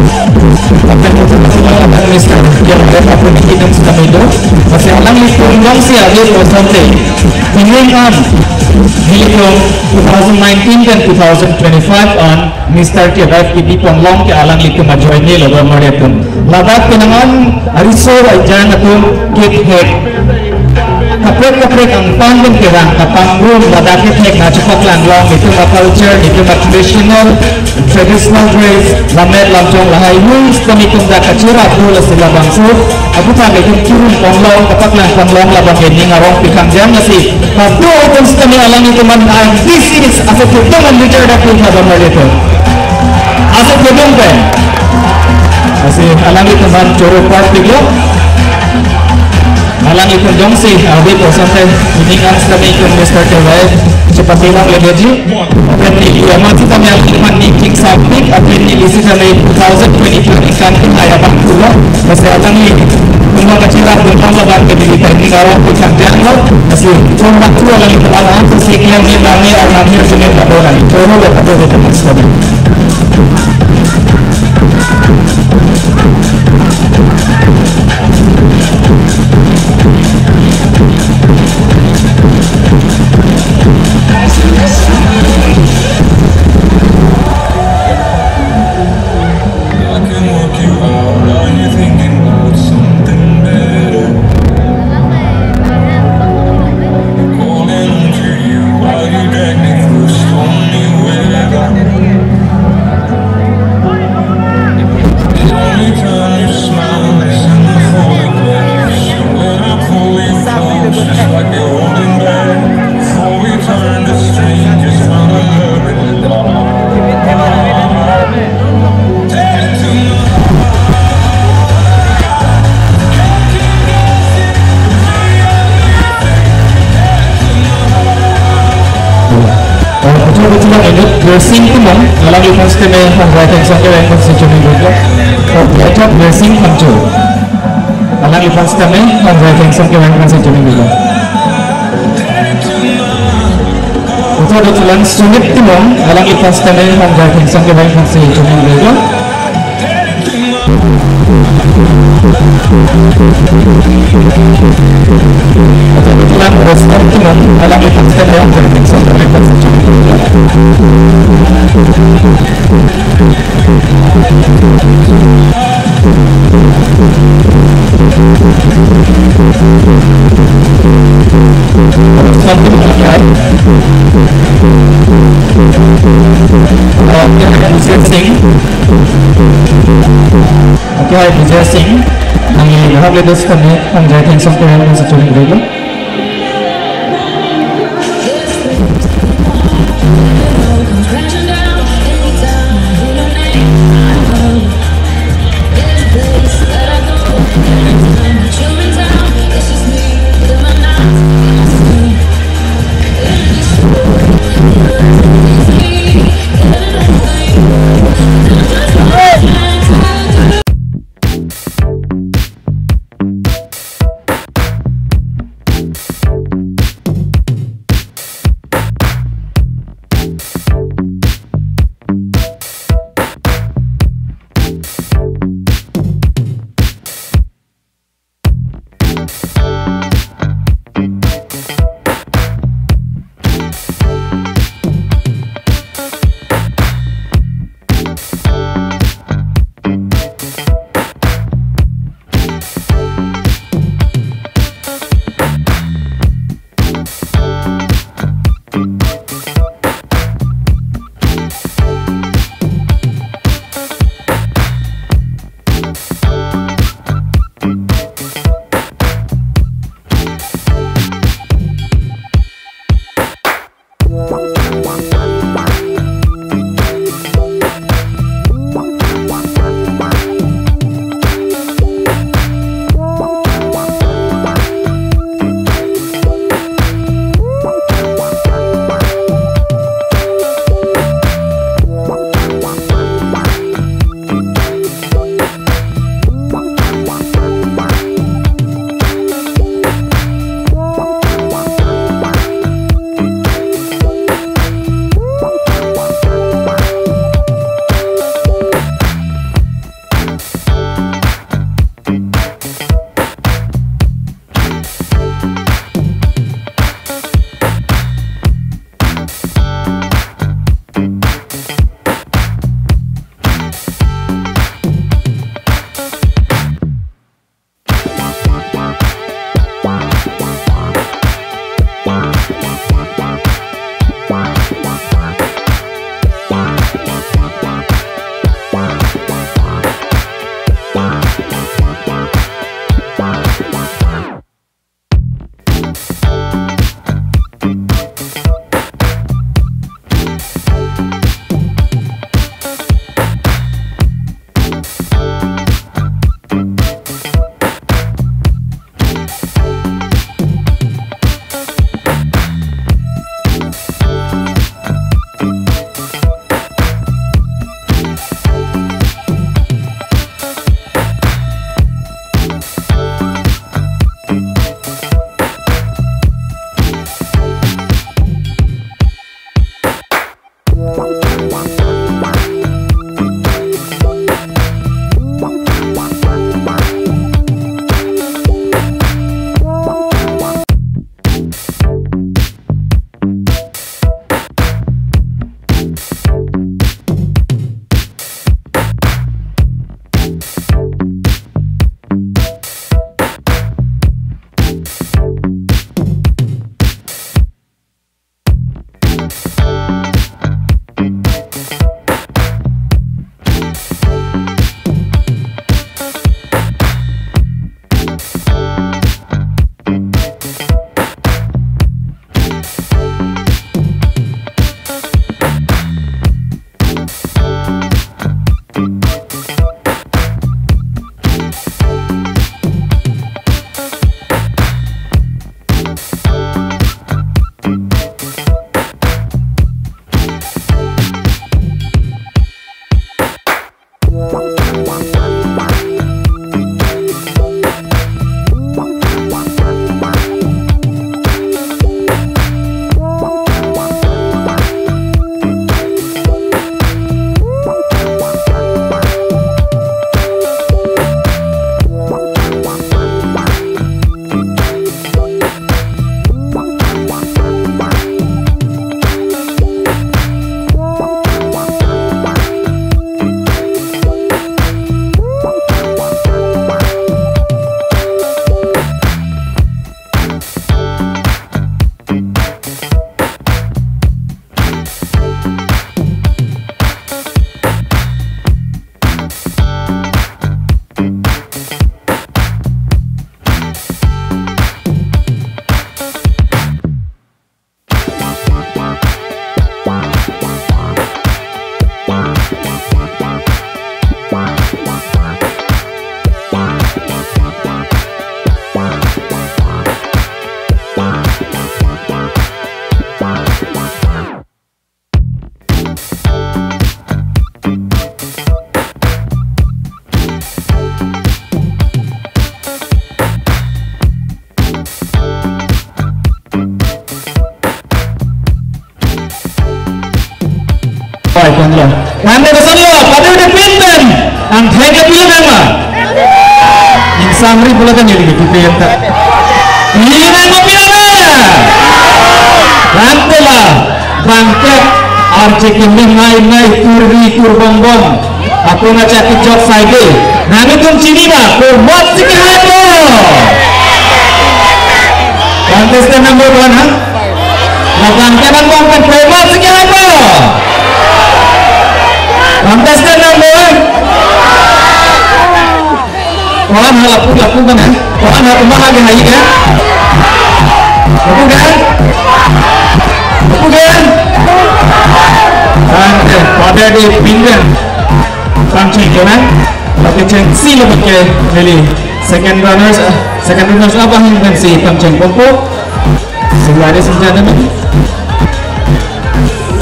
Lapen untuk masalah administratif yang ada apa pun kita sudah itu. Masih alang itu yang si ada kosong te. Ini kan, di tahun two thousand nineteen dan two thousand twenty-five an Mister K Y F kipi ponlong ke alanglitum ajoine lo, Bamar atum. Ladak penang an ariso arjan atum kethek. Kaprek kaprek angtan atum kerang kapangrum ladak kethek nangchepaklang long, itum a-culture, itum a-traditional, traditional dress, lammet lamchong lahai mus kami itum dak kachirap do lasi labangso aputhak itum kirum ponlong, kapaklang ponlong labang ke ning arong pikang jam lasi. Pado itum sitame alanglitum an, ah, this is as a program and leader that we have on our leader. As a program pen. Lasi alanglitum an choro part video. Alanglitum jongsi, ah, di kosong te, ini kan sitame itum Mister K Y F, cepat hilang lagi ji. Apen neli, ya, masih kami akan nikmat ning king sapik, apen neli sitame two thousand twenty-two ningkan ke hai abang pulo, masih ada nih, pulo kachirap, pulo laban ke neli tadi kalau bukan jangkau, masih cuma pulo lagi kepala, masih yang ni nami, orang ni sini tak ada lagi, pulo tak ada, tak ada. I can work you out. Now you're thinking about Puthot Buthulang inut Birsing Timung, alangliphan sitame Hongrai Thengsong kevang aphansi choningrilo. Puthot Birsing Phangcho, alangliphan sitame Hongrai Thengsong kevang aphansi choningrilo. Puthot Buthulang Sumit Timung, alangliphan sitame Hongrai Thengsong kevang aphansi choningrilo. Sing. Okay, hi, Vijay Singh. Nangli lahap le dos kami, Hongrai Thengsong kevang aphansi choningrilo. Tangte kosonlo, padu de pin pen. Angthek ke pin pen ma. Ingsamri pula kan jadi ke pin pen ta. Pin pen ma pin pen. Tangte la, bangkek arje keme nai nai turbi turbong bong. Apun aja kejok saide. Nanglitum chini ma, komatsi kehai po. Contestant number one, ha? Lapen ke nang bang pen komatsi kehai po. Contestant number one. Ko-an ha lapu lapu kan, ha? Ko-an ha, komat ha kehai ke? Lapu ke? Lapu ke? Tangte, pada di pin pen. Pangcheng ke nang? Lapu chengsi lapu ke neli second runners, uh, second runners up ahin pensi pangcheng ponpo. So, ladies and gentlemen,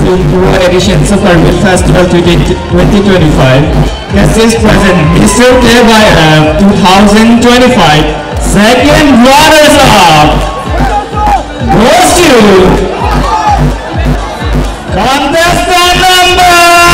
Tumpuwa edition Super Film Festival twenty, twenty twenty-five. Guest is present, Mister K Y F two thousand twenty-five, second runners up goes to contestant number twenty-five.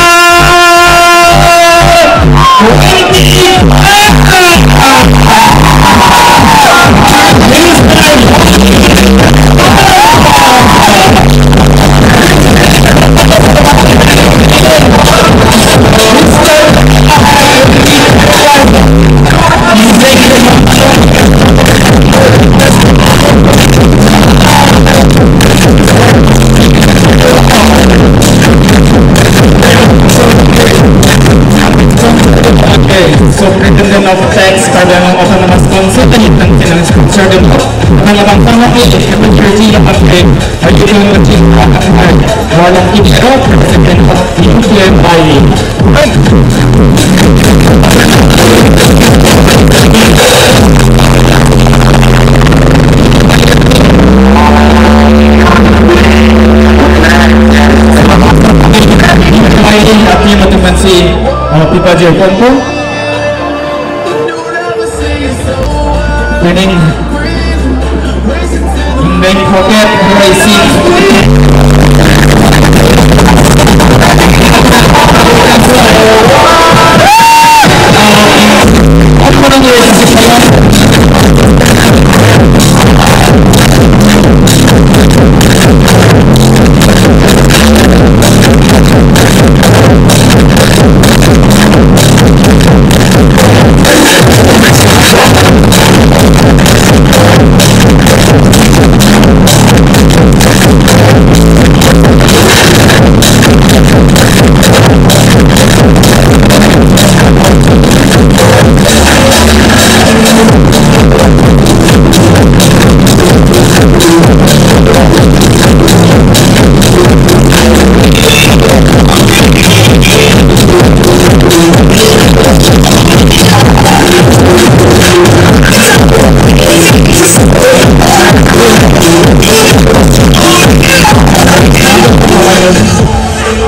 Okay, Superintendent of Tax, Karbi Anglong Autonomous Council, the Lieutenant Finance Officer, the Nang labang tama ke, security labang ke, ayun ang naging, ah, ah, walang ipero, President of U K M I A. Ay, ati matuman si, ah, Pipa J Pompo. Winning. Bank pocket, racing.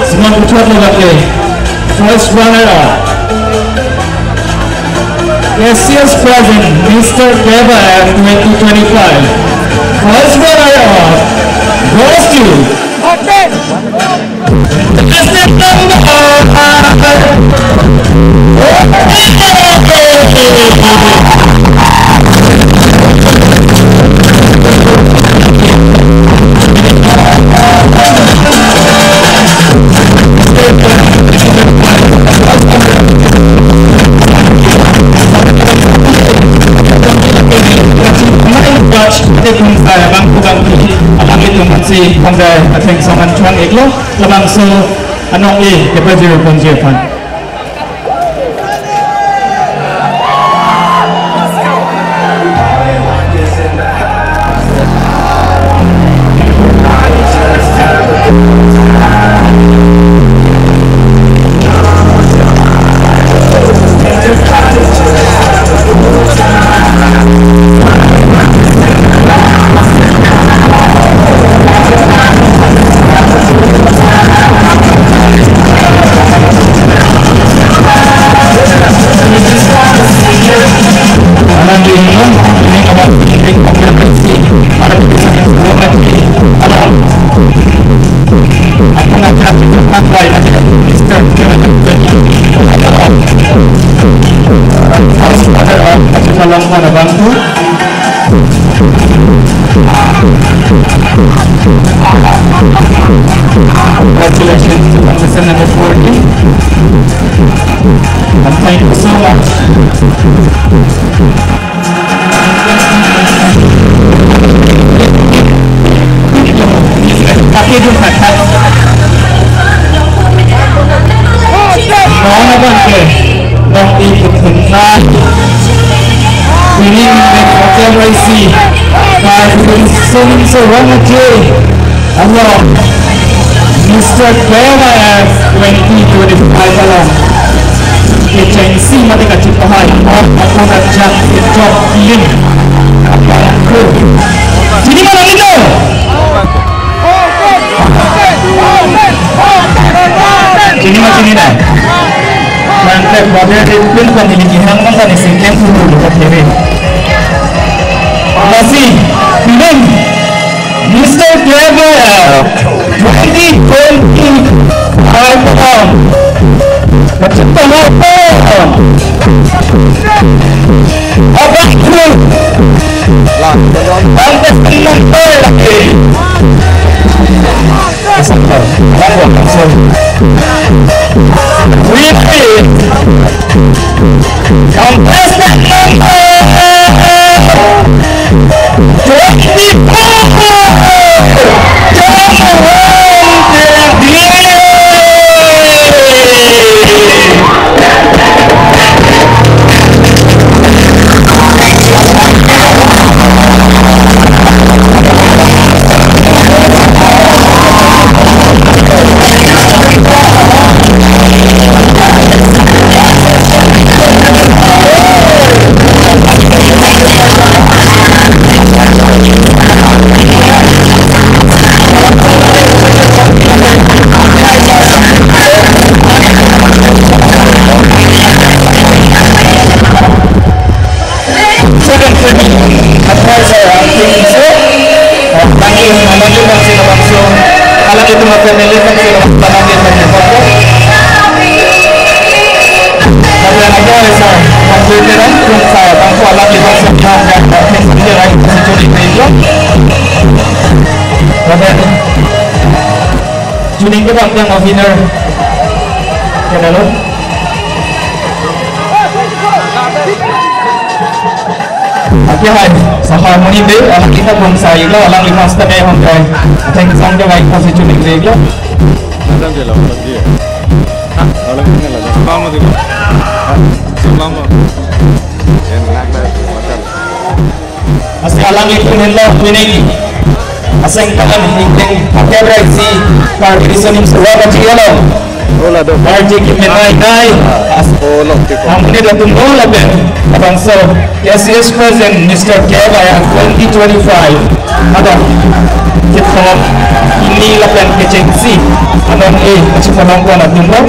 Semangat ucap lagi. First runner up. Guest is present, Mister K Y F twenty twenty-five. First runner up goes to contestant number Bangku bangku abang itu masih pandai ateng saman chuang iklo labangso anong e kepa jero pon jero pan. Congratulations to contestant number fourteen. And thank you so much. Nong abang ke, nong ikut hentai. Ini memang hotel raisi. Nah, suning seorang aja. Alo, Mister K Y F twenty twenty-five along kechengsi mate kachipahai, ako na jak kechok lim. Chini ma nang ito? Chini ma chini na? Nang tek babe de pin kon ini kihang nang kan isi kem puru lo kiri. Lasi, pining. Mister Clever, twenty twenty-five round. Kacipta round. Abang Kru. Bang Testing Number lagi. Win. Contestant number twenty-four. John Wayne Terangdi. Second semi, advisor, ang team so, oh, thank you, thank you, thank you, thank you. Alanglitum family, thank you, thank you, thank you. Tapi anak saya, sir, thank you, thank you, sir, thank you, alanglitum, thank you, thank you, thank you, thank you. Tapi, tuning ke bang, bang, winner. Kenalo? Oke, hai. Sa harmony de, alanglitum bonsai lo, alanglitum stage hon kai. Thank you, thank you, hai, pasi tuning de lo. Adam je lo, Adam je. Alanglitum lo. Selama tu. Selama. Yang nak lah, macam. Lasi alanglitum henlo pining asengkan ingting pakai berisi Karbi Riso Nimso Rong Aje along. Oh, lado. Karbi kemenai nai. Oh, lo, tipo. Amonit atum lo lapen abangso K C S President Mister K Y F twenty twenty-five. Ada. Kita ini lapen kechengsi. Anong eh, masih penonton atum lo.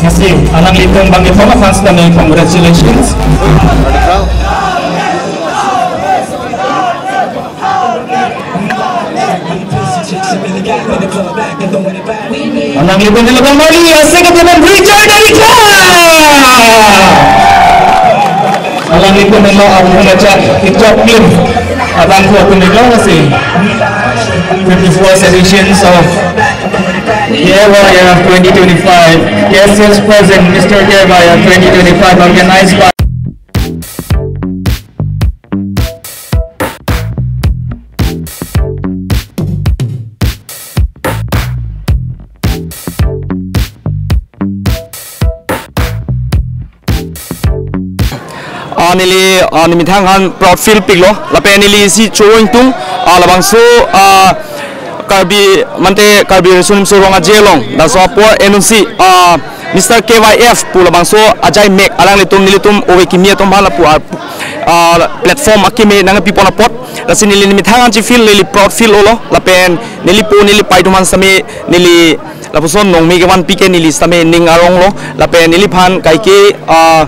Lasi alanglitum bang ke pama fans kami, congratulations. Alanglitum neli bang Mali, asik atum Richard Erika. Alanglitum neli abu ngecak kechok lim. Abang ko atum neli lo si fifty-fourth editions of K Y F twenty twenty-five, K C S President Mister K Y F twenty twenty-five, organized by Ah, neli, ah, nemethang aphan proud feel piklo. Lapen neli isi cho ingtung, ah, labangso, ah, Karbi mate Karbi Riso Nimso Rong Aje along, laso apor anunsi, ah, Mister K Y F pu labangso ajai mek alanglitum nelitum ove kimi atum aphan lapu, ah, ah, platform akimi nangpipon apot. Lasi neli nemethang aphan chifeel, neli proud feel olo. Lapen neli po neli pai atum aphan sami neli Lapuson nongme kevanpi ke neli sitame ning aronglo, lapen neliphan kaike, ah,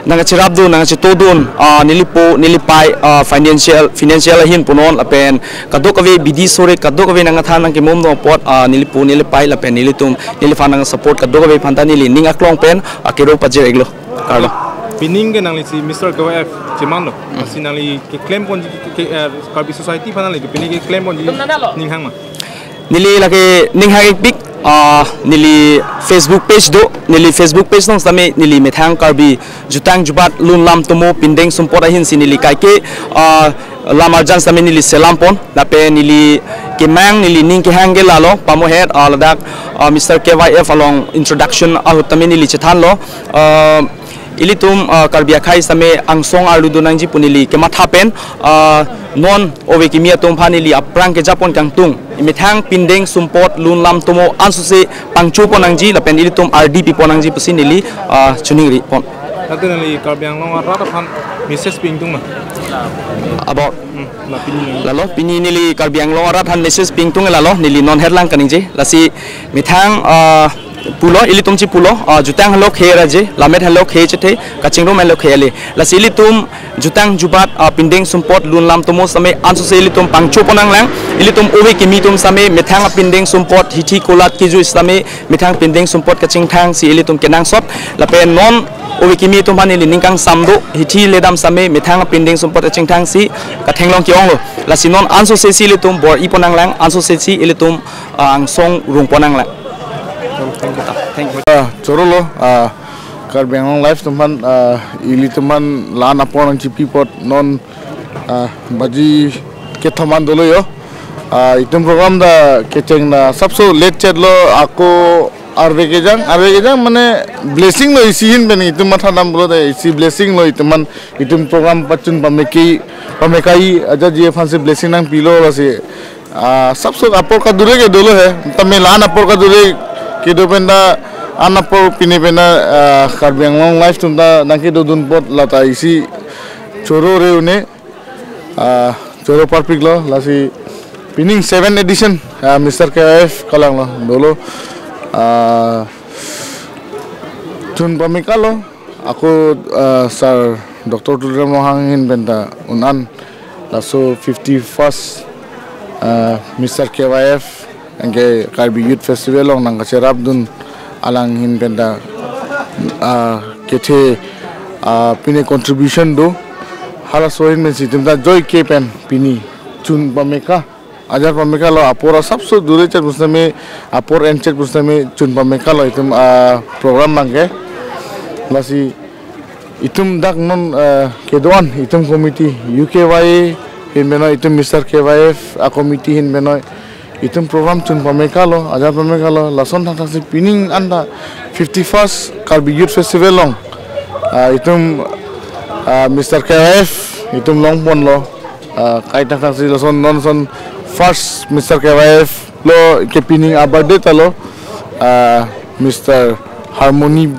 nangkacherapdun, nangkachetodun, ah, nelipo, nelipei, ah, financial, financial ahin punon, lapen kadokave bidi sore, kadokave nangkethan nangkemumdun apot, ah, nelipo, nelipei, lapen nelitum, neliphan nangsupport kadokave aphanta neli ning aklong pen, ah, kero pajir-iklo. Karlo. Pining ke nangli si Mister K Y F chemanlo. Hmm. Si nangli keklem ponji ke, ke, eh, Karbi society aphan nangli ke pining keklem ponji ning hang ma? Neli lake ning hang-ikpik, ah, neli Facebook page do, neli Facebook page along sitame neli methang Karbi jutang jubat lun lam tomo pindeng sumpot ahin si neli kaike, ah, lam arjan sitame neli selam pon, lapen neli kemang neli ning kehang ke lalo, pamohet, ah, ladak, ah, Mister K Y F along introduction ahut tame neli chethanlo, ah, ilitum, ah, Karbi akhei sitame angsong arlu do nangji pu neli kematha pen, ah, non ove kimi atum aphan neli aphrang kejapon kangtung. Methang pindeng sumpot lun lam tomo ansose pangchopon nangji lapen ilitum ardi pipon nangji pusi neli, ah, choningri pon. Tangte nangli Karbi Anglong arat aphan message pi ingtung ma? About? Hmm, la pini nangli. Lalo, pini neli Karbi Anglong arat aphan message pi ingtung lalo, neli non herlang kaningje. Lasi methang, ah, pulo, ilitum si pulo, ah, jutang henlo khei raje, lammet henlo khei chethe, kachingrum henlo khei ale. Lasi ilitum jutang jubat, ah, pindeng sumpot lun lam tomo sitame ansose ilitum pangchopon nanglang, ilitum ove kimi atum sitame methang apindeng sumpot hithi kolat kiju sitame methang pindeng sumpot kachingthang si ilitum kenangsot, lapen non ove kimi atum aphan neli ning kangsam do, hithi ledam sitame methang apindeng sumpot kachingthang si kathenglong ke-onglo. Lasi non ansose si ilitum bor-ipon nanglang, ansose si ilitum, ah, angsong rungpon nanglang. Thank you. Ah, chorolo, ah, Karbi Anglong Live atum aphan, ah, ilitum aphan la-an apor nangchipi apot non, ah, baji kethom an dolo jo. Ah, itum program ta kecheng ta sapso late chetlo, ako arve kejang, arve kejang mane blessing lo isi ahin pen itum matha dam pulote isi blessing lo itum aphan, itum program pachun pameke, pamekai ajatji aphan si blessing nangpilo lasi, ah, sapso apor kadure ke dolo he, tame la-an apor kadure kedo pen ta an apor pine pen ta, ah, Karbi Anglong Live atum ta nangkedodun apot lata isi choro re-un-e, ah, choro parpiklo, lasi pining seven edition, ah, Mister K Y F kalanglo dolo, ah, chun pamekalo, ako, ah, Sir Doctor Tuliram Ronghang ahin pen ta un-an, laso fifty-first, ah, Mister K Y F, anke Karbi Youth Festival along nangkacherapdun alang ahin pen ta, ah, kethe, ah, pine contribution do. Halaso ahin pensi itum ta joike pen pini chun pameka, ajat pamekalo, apor asapso dure chet pusitame, apor en chet pusitame chun pamekalo itum, ah, program abangke. Lasi itum dak non, eh, kedo-an itum committee U K Y A ahin pen noi, itum Mister K Y F a-committee ahin pen noi, itum program chun pamekalo, ajat pamekalo, lason thakthak si pining anta fifty-first Karbi Youth Festival along, ah, itum, ah, Mister K Y F itum longponlo, ah, kaithakthak si lason non son first Mister K Y F lo ke pining a-birthday ta lo, ah, Mister Harmony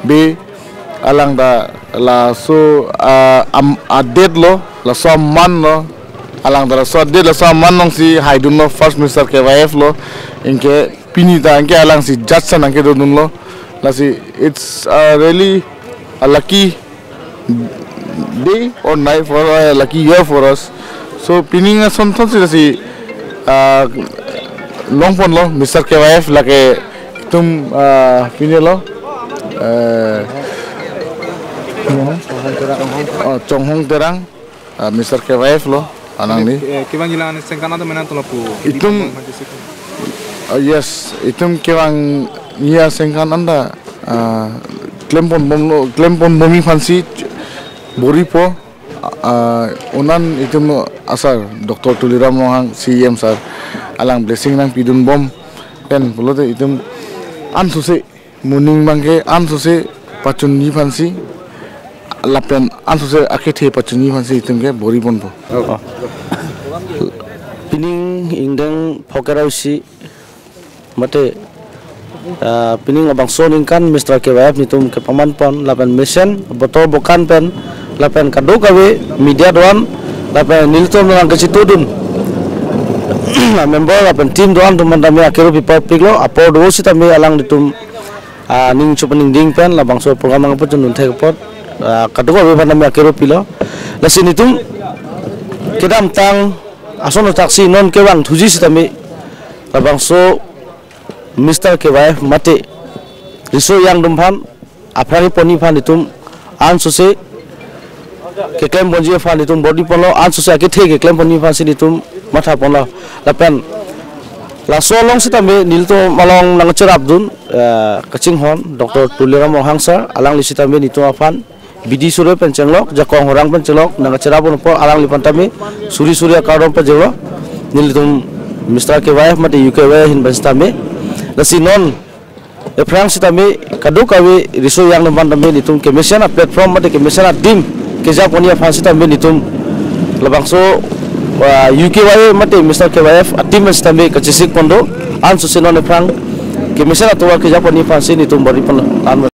Bey, alang ta laso, ah, am, a-date lo, laso aman lo, alang ta laso a-date laso aman along si haidunlo, first Mister K Y F lo, anke pini ta anke alang si judge sa nangkedodunlo, lasi it's, ah, really a lucky day or night for, uh, lucky year for us. So pining ason thon si, si, uh, longponlo Mister K Y F lake itum, uh, pine lo, uh, oh, Chonghong Terang, uh, Mister K Y F lo, alangli. Eh, kevang jilang aningkan anta mena tolo pu. Itum, uh, yes, itum kevang ya sengkan anta, uh, klempon bomlo, klempon bomji aphansi bor-ipo, ah, un-an itum asar Doctor Tuliram Ronghang C E M sir alang blessing nangpidunbom pen pulote itum ansose moning abangke ansose pachunji aphansi lapen ansose akethe pachunji aphansi itum ke bor-iponpo. Oh. Pining ingdeng phokera isi mate, ah, pining labangso aningkan Mister K Y F netum kepamanpon lapen mesen botor bokan pen lapen kadokave media do-an lapen nelitum nangkachetodun member lapen team do-an atum aphan tame akero pipa piklo, apor do sitame alanglitum aning chup aning ding pen labangso program nangpachun dun thek apot, ah, kadokave aphan tame akero pilo. Lasi netum kedamtang ason athaksi non kevang thuji sitame labangso Mister K Y F mate riso ejang atum aphan aphrang ponji aphan netum ansose keklem ponji aphan netum bor-i ponlo, ansose akethe keklem ponji aphan si netum matha ponlo. Lapen laso along sitame nelitum along nangcherap dun, eh, kachinghon Doctor Tuliram Ronghang sir, alangli sitame netum aphan bidi suri pen chenglok, jakong horang pen chenglok, nangcherap dun apot alangliphan tame suri suri akardom pajirlo. Nelitum Mister K Y F mate U K Y F ahin pen sitame. Lasi non aphrang sitame kadokave riso ejang atum aphan tame netum kemesen a-platform mate kemesen adim kejak ponji aphan sitame netum labangso, ah, U K Y F mate Mister K Y F a-team pen sitame kachesik pon do, ansose non aphrang kemesen atovar kejak ponji aphan si netum bor-i pon an